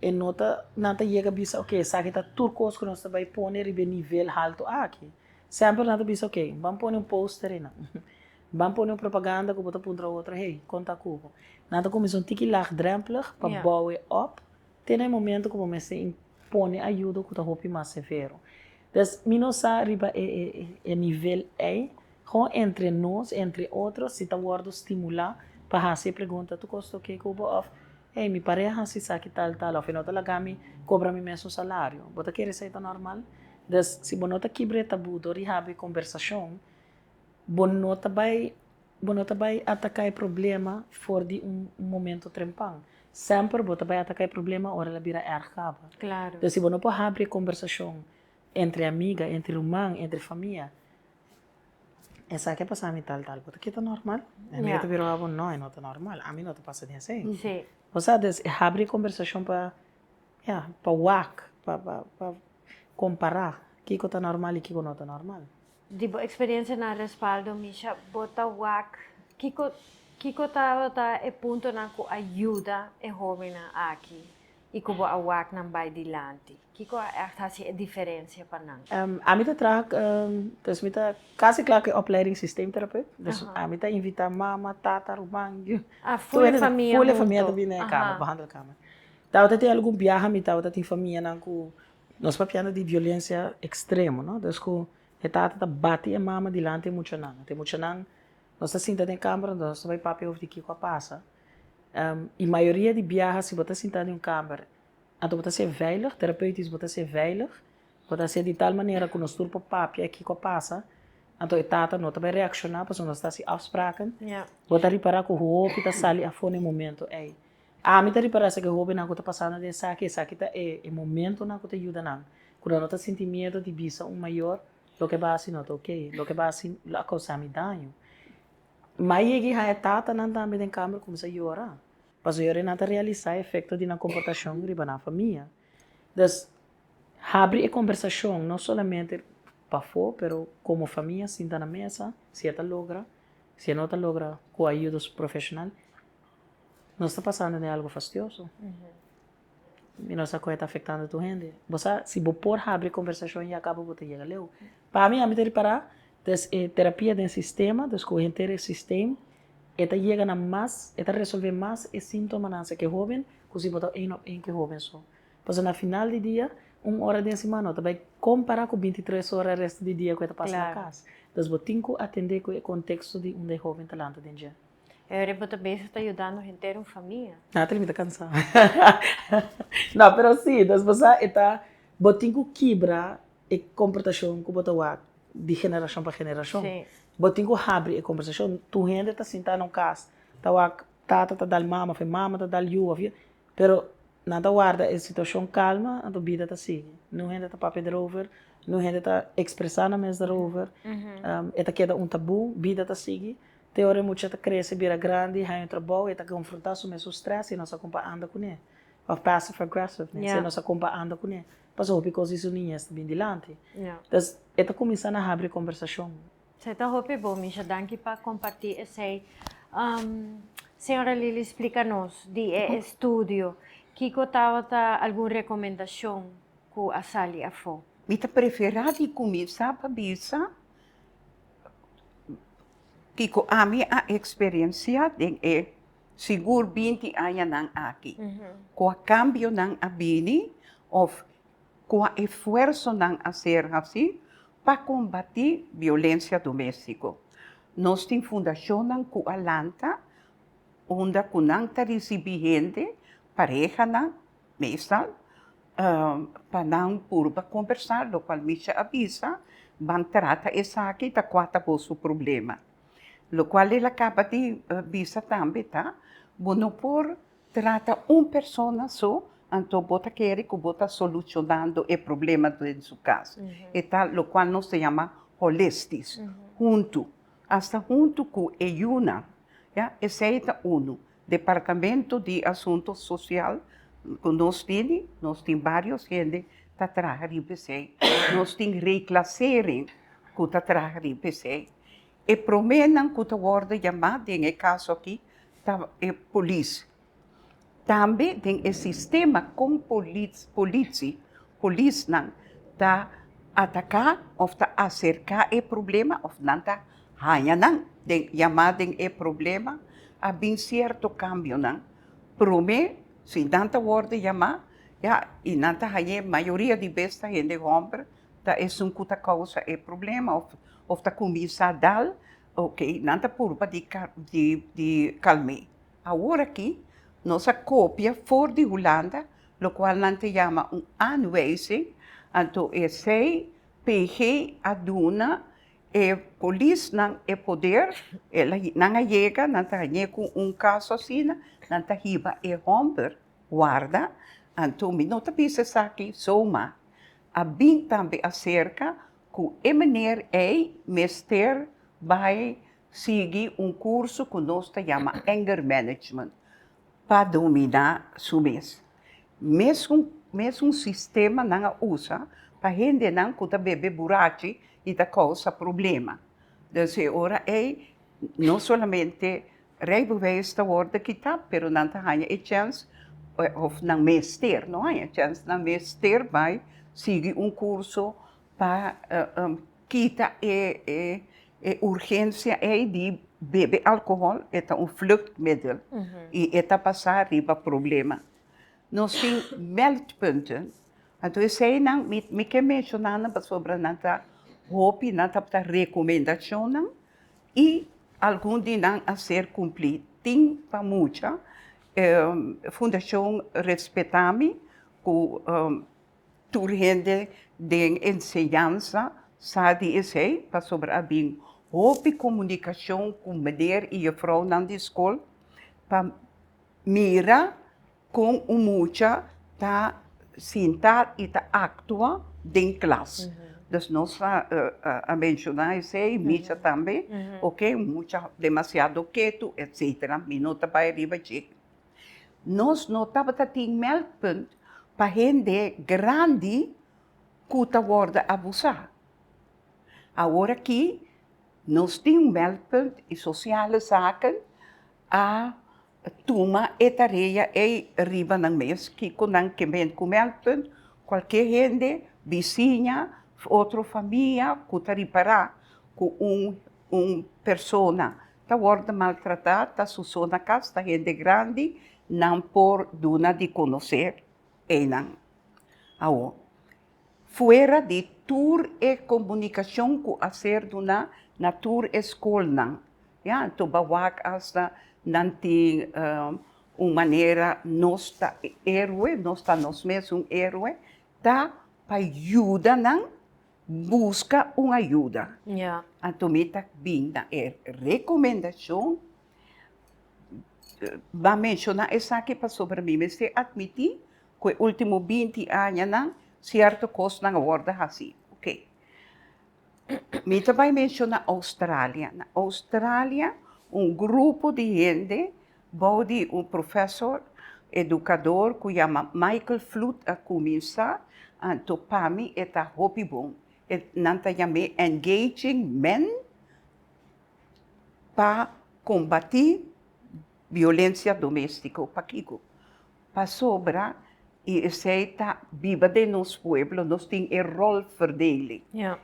e no ta, nan ta yega bisa, oke, esaki ta tur kos ku nos ta bai pone riba e nivel haltu aki. Semper nan ta bisa, oke, ban pone un poster einan, ban pone un propaganda ku bo ta puntra otro, hey, kon ta ku bo? Nan ta kuminsá un tiki laagdrempelig pa bou e op te na e momento ku bo mester pone ayudo ku ta hopi mas severo. Dus mi no sa riba e e nivel ei, gewoon entre nos, entre otro, si ta wordo stimula pa haci e pregunta, tu cos ta oke cu bo? Of, hey, mi pareha haci esaki tal tal, of e no ta laga mi cobra mi mesun salario. Bo ta kere esei ta normal? Dus si bo no ta kibra e tabu dor di habri conversacion, bo no ta bai bo no ta bai ataca e problema for di un momento trempan. Semper bo ta bai ataca e problema ora el a bira erg caba. Entonces si bo no por habri e conversacion entre amiga, entre ruman, entre famia, esaki a pasa mi tal tal, bo ta keda normal? E amiga ta bira wak bo, no, e no ta normal, ami no ta pasa den esey. Bo sa, des e habri e conversacion pa, ya, pa wak, pa, pa, pa compara kico ta normal y kico no ta normal. Di bo experiencia na Respaldo, Misha, bo ta wak kico kico tabata e puntonan cu a yuda e hobennan aki? i ku bo a wak nan bai dilanti? Kiko a ègt hasi e diferensia pa nan? Ami ta traha, dus mi ta kasi kla ku e opleiding systeemtherapeut. Dus ami ta invitá mama, tata, ruman, yu. Ah, ful e famia huntu. Ful e famia ta bini na e kamer, behandelkamer. Tabata tin algun biaha mi tabata tin famianan ku nos papiando di violensia ekstremo, no? Dus ku e tata ta bati e mama dilanti e muchanan. Anto e muchanan, nos ta sinta den e kamer, anto nos ta bai papia over di kiko a pasa. I mayoria di biaha si bo ta sinta den un kamer, Anto bo ta ser veilig, terapeutisch bo ta ser veilig, bo ta ser di tal manera ku nos tur por papia e kiko a pasa, anto e tata no ta bai reakshoná pasobra nos ta hasi afspraken. Bo ta ripará ku hopi ta sali afó na e momento ei. Ami ta ripará esaki hóbennan ku ta pasando den esaki, esaki ta e e momentonan ku ta yuda nan, ku nan no ta sinti miedu di bisa un mayor loke bo a hasi no ta oke, loke bo a hasi lo a kousa mi daño. M'a yega i haña tatanan tambe den kamber kuminsá yora. Pasobra yora nan ta realisá e efekto di nan komportashon riba nan famia. Dus, habri e kombersashon no solamente pafó, pero komo famia sinta na mesa, si e ta logra, si e no ta logra ku ayudo profeshonal, nos ta pasando den algu fastioso. Mi no sa kon e ta afektando tur hende. Bo sa, si bo por habri e kombersashon ya kaba bo ta yega leu. Pa mi, ami ta ripará, dus e terapia den sistema, dus ku henter e sistem, E ta yega na mas, e ta resolve mas e sintomanan sa ke hoben ku si bo ta een op een ke hoben so. Pasobra na final di dia, un ora den siman no ta bai kompara ku bintitres ora resto di dia ku e ta pasa na kas. Dus bo tin ku atende ku e konteksto di unda e hoben ta lanta den dje. E ora bo ta bezig ta yudando henter un famia. Nathalie mi ta kansa. No, pero si, dus bo sa e ta, bo tin ku kibra e komportashon ku bo ta wak di generashon pa generashon. Bo tin ku habri e kombersashon. Tur hende ta sinta na un kas, ta wak tata ta dal mama òf e mama ta dal yu òf yu, pero nan ta warda e situashon kalma anto bida ta sigui. Niun hende ta papia derover, niun hende ta ekspresá nan mes derover, e ta keda un tabú, bida ta sigui. Te ora e mucha ta krese bira grandi, haña un trabou, e ta konfrontá su mes su strès i no sa kon pa anda kuné. Òf passive aggressiveness, e no sa kon pa anda kuné. Pasobra hopi kos di su niñez ta bin dilanti. Entonces, e ta kuminsá na habri kombersashon. Esei ta hopi bon, Misha. Danki pa kompartí esei. Señora Lily, splika nos di e estudio. Kiko tabata algun rekomendashon ku a sali afó? Mi ta preferá di kuminsá pa bisa kiko ami a eksperensiá den e Sigur 20 añanan aki, kua kambionan a bini òf kua esfuersonan a ser hasí pa kombatí violensia doméstiko. Nos tin fundashonnan ku a lanta unda ku nan ta risibí hende, parehanan meestal, pa nan purba kombersá, lokual Misha a bisa, ban trata esaki ta kua ta boso problema. Lokual el a kaba di bisa tambe ta, bo no por trata un persona so, anto bo ta kere ku bo ta solushonando e problema den su kas. E ta lokual nos ta yama holistisch, huntu, asta huntu ku e yunan, ya, esei ta unu. Departamento di Asunto Sosial ku nos tini, nos tin varios hende ta traha riba esei. Nos tin reclassering ku ta traha riba esei. E proménan ku ta wòrdu yamá den e kaso akí ta e polis. Tambe den e sistema kon polis polisi polisnan ta ataká òf ta aserká e problema òf nan ta haña nan den yamá den e problema a bin sierto kambionan. Promé si nan ta wòrdu yamá ya i nan ta hañ'é mayoria di bes ta hende hòmber ta esun ku ta kousa e problema òf òf ta kuminsá dal ok nan ta purba di di di kalm'é. Awor aki nos a kopia for di Hulanda lokual nan ta yama un aanwijzing anto esei PG a duna e polisnan e poder el a nan a yega nan ta hañ'é ku un kaso asina nan ta hiba e hòmber warda anto mi no ta bisa esaki soma a bin tambe aserka ku e meneer ei mester bai sigui un kurso ku nos ta yama anger management pa dominá su mes. Mesun mesun sistema nan a usa pa hendenan ku ta bebe burachi i ta kousa problema. Dus e ora ei no solamente rijbewijs ta wòrdu kitá pero nan ta haña e chèns. òf nan mester, no haña chèns, nan mester bai sigui un kurso pa kita e urgensia ei di bebe alkohòl, e ta un vluchtmiddel i e ta pasá riba problema. Nos tin meldpunten, anto eseinan mi ke menshoná nan pasobra nan ta hopi, nan tabata rekomendashonnan i algun di nan a ser kumplí. Tin pa mucha, Fundashon Respetami ku Tur hende den enseñansa sa di esei pasobra a bin hopi komunikashon ku meneer i jefrounan di skol pa mira kon un mucha ta sinta i ta aktua den klas. Dus nos a menshoná esei, Micha tambe, oke, un mucha demasiado ketu, etsetera. Mi no ta bai riba dje. Nos no tabata tin meldpunt pa hende grandi ku ta wòrdu abusá. Awor aki nos tin un meldpunt i Sociale Zaken a tuma e tarea ei riba nan mes. Kiko nan ke men ku meldpunt? Kualke hende, bisiña, otro famia ku ta ripará ku un un persona ta wòrdu maltratá, ta su so na kas, ta hende grandi, nan por duna di konosé einan. Awor, fuera di tur e komunikashon ku a ser duná na tur e skolnan, ya, anto bo a wak asta nan tin un manera nos ta héroe, nos ta nos mes un héroe, ta pa yuda nan Buska un ayuda. Anto mi ta bin na e rekomendashon. Bo a menshoná esaki pasobra mi mester atmití ku e último binti añanan sierto kosnan a wòrdu hasí. Oke. Mi ta bai menshoná Oustralia. Na Oustralia un grupo di hende bou di un profesor, edukador ku yama Michael Flood a kuminsá, anto pa mi e ta hopi bon. E nan ta yam'é Engaging Men pa kombatí violensia doméstiko. Pakiko? Pasobra i esei ta biba den nos pueblo, nos tin e rolverdeling.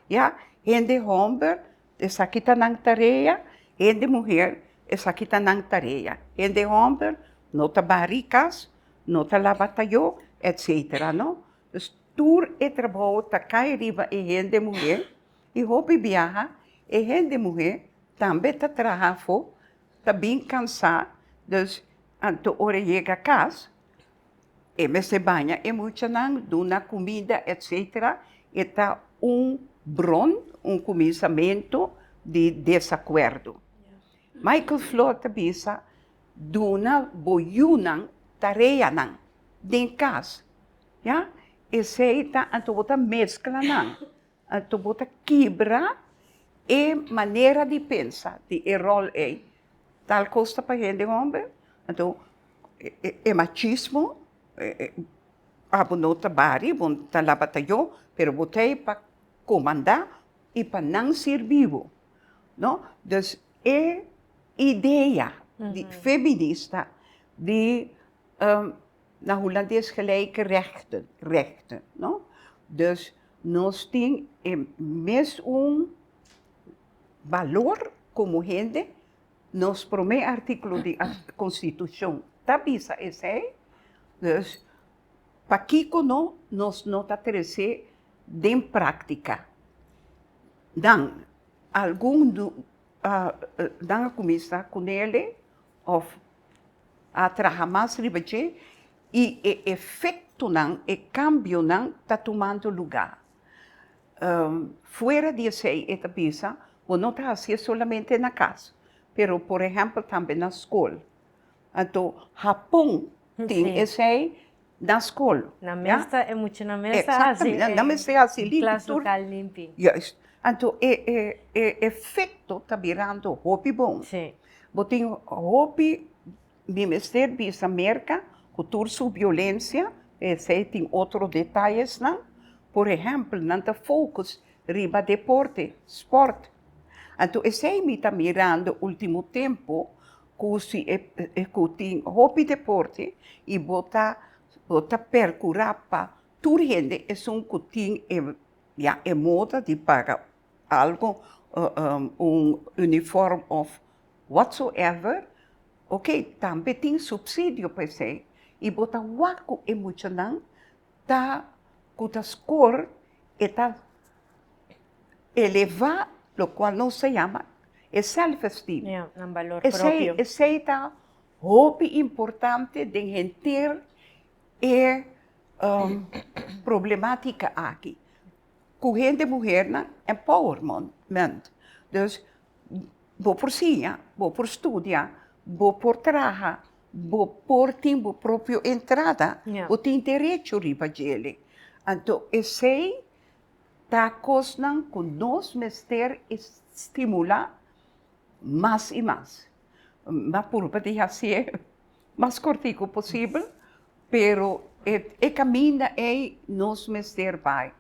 Ya, hende hòmber Esaki ta nan tarea, hende muher, esaki ta nan tarea. Hende homber no ta bari kas, no ta laba tayó, etcetera, no. Dus tur e trabou ta kai riba e hende muher i hopi biaha e hende muher tambe ta traha afó, ta bin kansá, dus anto ora e yega kas E mester baña e muchanan, duna kumida etc. E ta un bron, un kuminsamentu di desakuerdo. Michael Flood ta bisa, Duna bo yunan tareanan den kas, ya, esei ta anto bo ta meskla nan, anto bo ta kibra e manera di pensa di e ròl ei. Tal kos ta pa hende hòmber, anto E machismo, abo no ta bari, bo ta laba tayó, pero bo ta ei pa komandá i pa nan sirbi bo, no? Dus e idea di feminista di na hulandes gelijke rechten, rechten, no? Dus nos tin e mes un balor komo hende. Nos promé artíkulo di Konstitushon ta bisa esei, dus pakiko no nos no ta trese den práktika? Dan algun nan a kuminsá kunele òf a traha mas riba dje i e efektonan, e kambionan ta tumando lugá. Fuera di esei e ta bisa, bo no ta hasié solamente na kas, pero por ehèmpel tambe na skol. Anto Hapon tin esei na skol. Nan mes ta, e muchanan mes ta hasi e Nan mes ta hasi limpi klas lokal limpi. Juist. Anto e efekto ta birando hopi bon. Bo tin hopi Mi mester bisa Merka ku tur su violensia, esei tin otro detayesnan, por ehèmpel nan ta focus riba deporte, sport. Anto esei mi ta mirando ultimo tempu. Ku si e ku tin hopi deporte i bo ta bo ta perkurá pa tur hende esun ku tin e ya e moda di paga algu un uniform of whatsoever ok tambe tin supsidio pa esei i bo ta wak ku e muchanan ta ku ta skor e ta elevá lokual nos ta yama e self esteem. Ja, nan balor Esei propio. esei ta hopi importante den henter e problematica aki ku hende muhernan empowerment. Dus bo por siña, bo por studia, bo por traha, bo por tin bo propio entrada, bo tin derecho riba djele. Anto esei ta kosnan ku nos mester stimulá mas i mas. M'a purba di hasié mas kortiku posibel, pero e kaminda ei nos mester bai.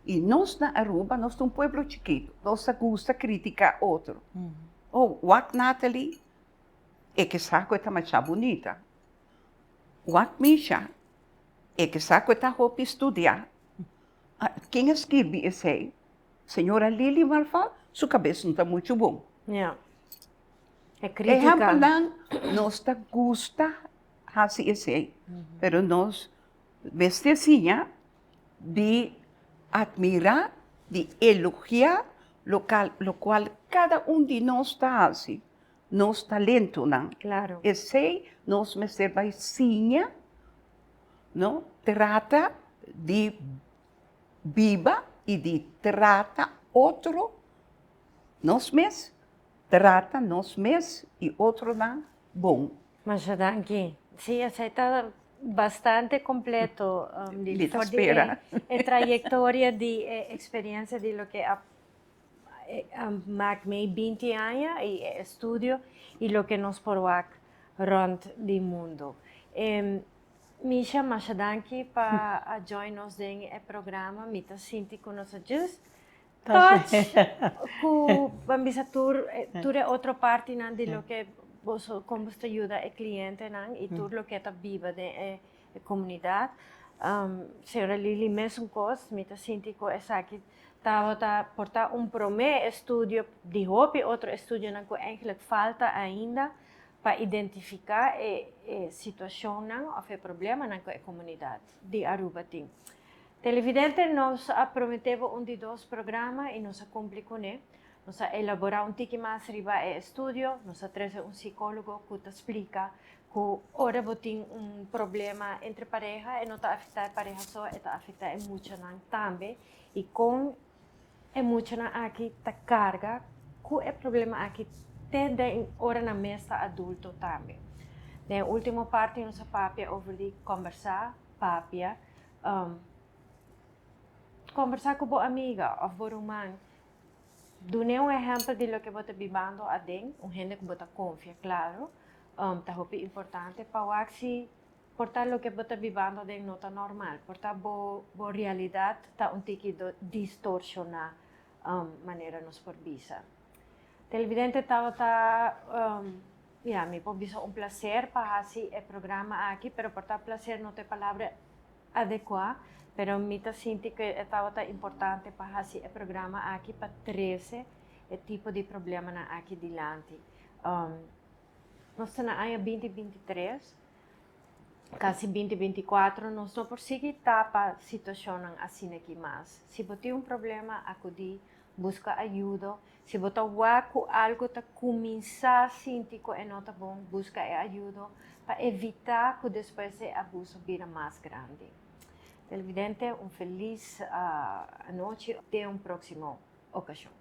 I nos na Aruba, nos ta un pueblo chikitu, nos ta gusta kritiká otro. Oh, wak Natalie, e ke sa ku e ta masha bunita. Wak Misha, e ke sa ku e ta hopi studiá. Ken a skirbi esei? Señora Lily Marval su kabes no ta muchu bon. Ja. E kritika. Ehempelnan, nos ta gusta hasi esei, pero nos mester siña di admirá, di elogiá lokal lokual kada un di nos ta hasi, nos talentonan. Claro. Esei nos mester bai siña, no, trata di biba i di trata otro, nos mes, trata nos mes i otronan bon. Masha danki. Sí, esei ta bastante completo di Mi ta spera. e trayectoria di e experiencia di loke a mak mei binti aña i e estudio i loke nos por wak rond di mundo. Misha, masha danki pa a join nos den e programa. Mi ta sinti ku nos a just touch ku ban bisa tur tur e otro partinan di loke boso kon boso ta yuda e klientenan i tur loke ta biba den e komunidat. Señora Lily mesun kos, mi ta sinti ku esaki tabata por ta un promé estudio di hopi otro estudionan ku eigenlijk falta ainda pa identifiká e e situashonnan òf e problemanan ku e komunidat di Aruba tin. Televidente, nos a prometé bo un di dos programa i nos a kumpli kuné. Nos a elaborá un tiki mas riba e estudio, nos a trese un sikólogo ku ta splika ku ora bo tin un problema entre pareha e no ta afektá e pareha so, e ta afektá e muchanan tambe i kon E muchanan aki ta karga ku e problema aki te den ora nan mes ta adulto tambe. Den e ultimo parti nos a papia over di kombersá, papia, kombersá ku bo amiga òf bo ruman. Dun'é un ehèmpel di loke bo ta bibando aden, un hende ku bo ta konfia, klaro, ta hopi importante pa wak si Por ta loke bo ta bibando den no ta normal. Por ta bo bo realidad ta un tiki distorciona manera nos por bisa. Televidente tabata ya mi por bisa un placer pa haci e programa aki pero por ta placer no ta e palabra adecua pero mi ta sinti cu e tabata importante pa haci e programa aki pa trece e tipo di problemanan aki dilanti. Nos ta na aña 2023, kasi 2024, nos no por sigui tapa situashonnan asina aki mas. Si bo tin un problema, akudí, buska ayudo. Si bo ta wak ku algu ta kuminsá sinti ku e no ta bon, buska e ayudo pa evitá ku despues e abuso bira mas grandi. Televidente, un felis anochi. Te un próksimo okashon.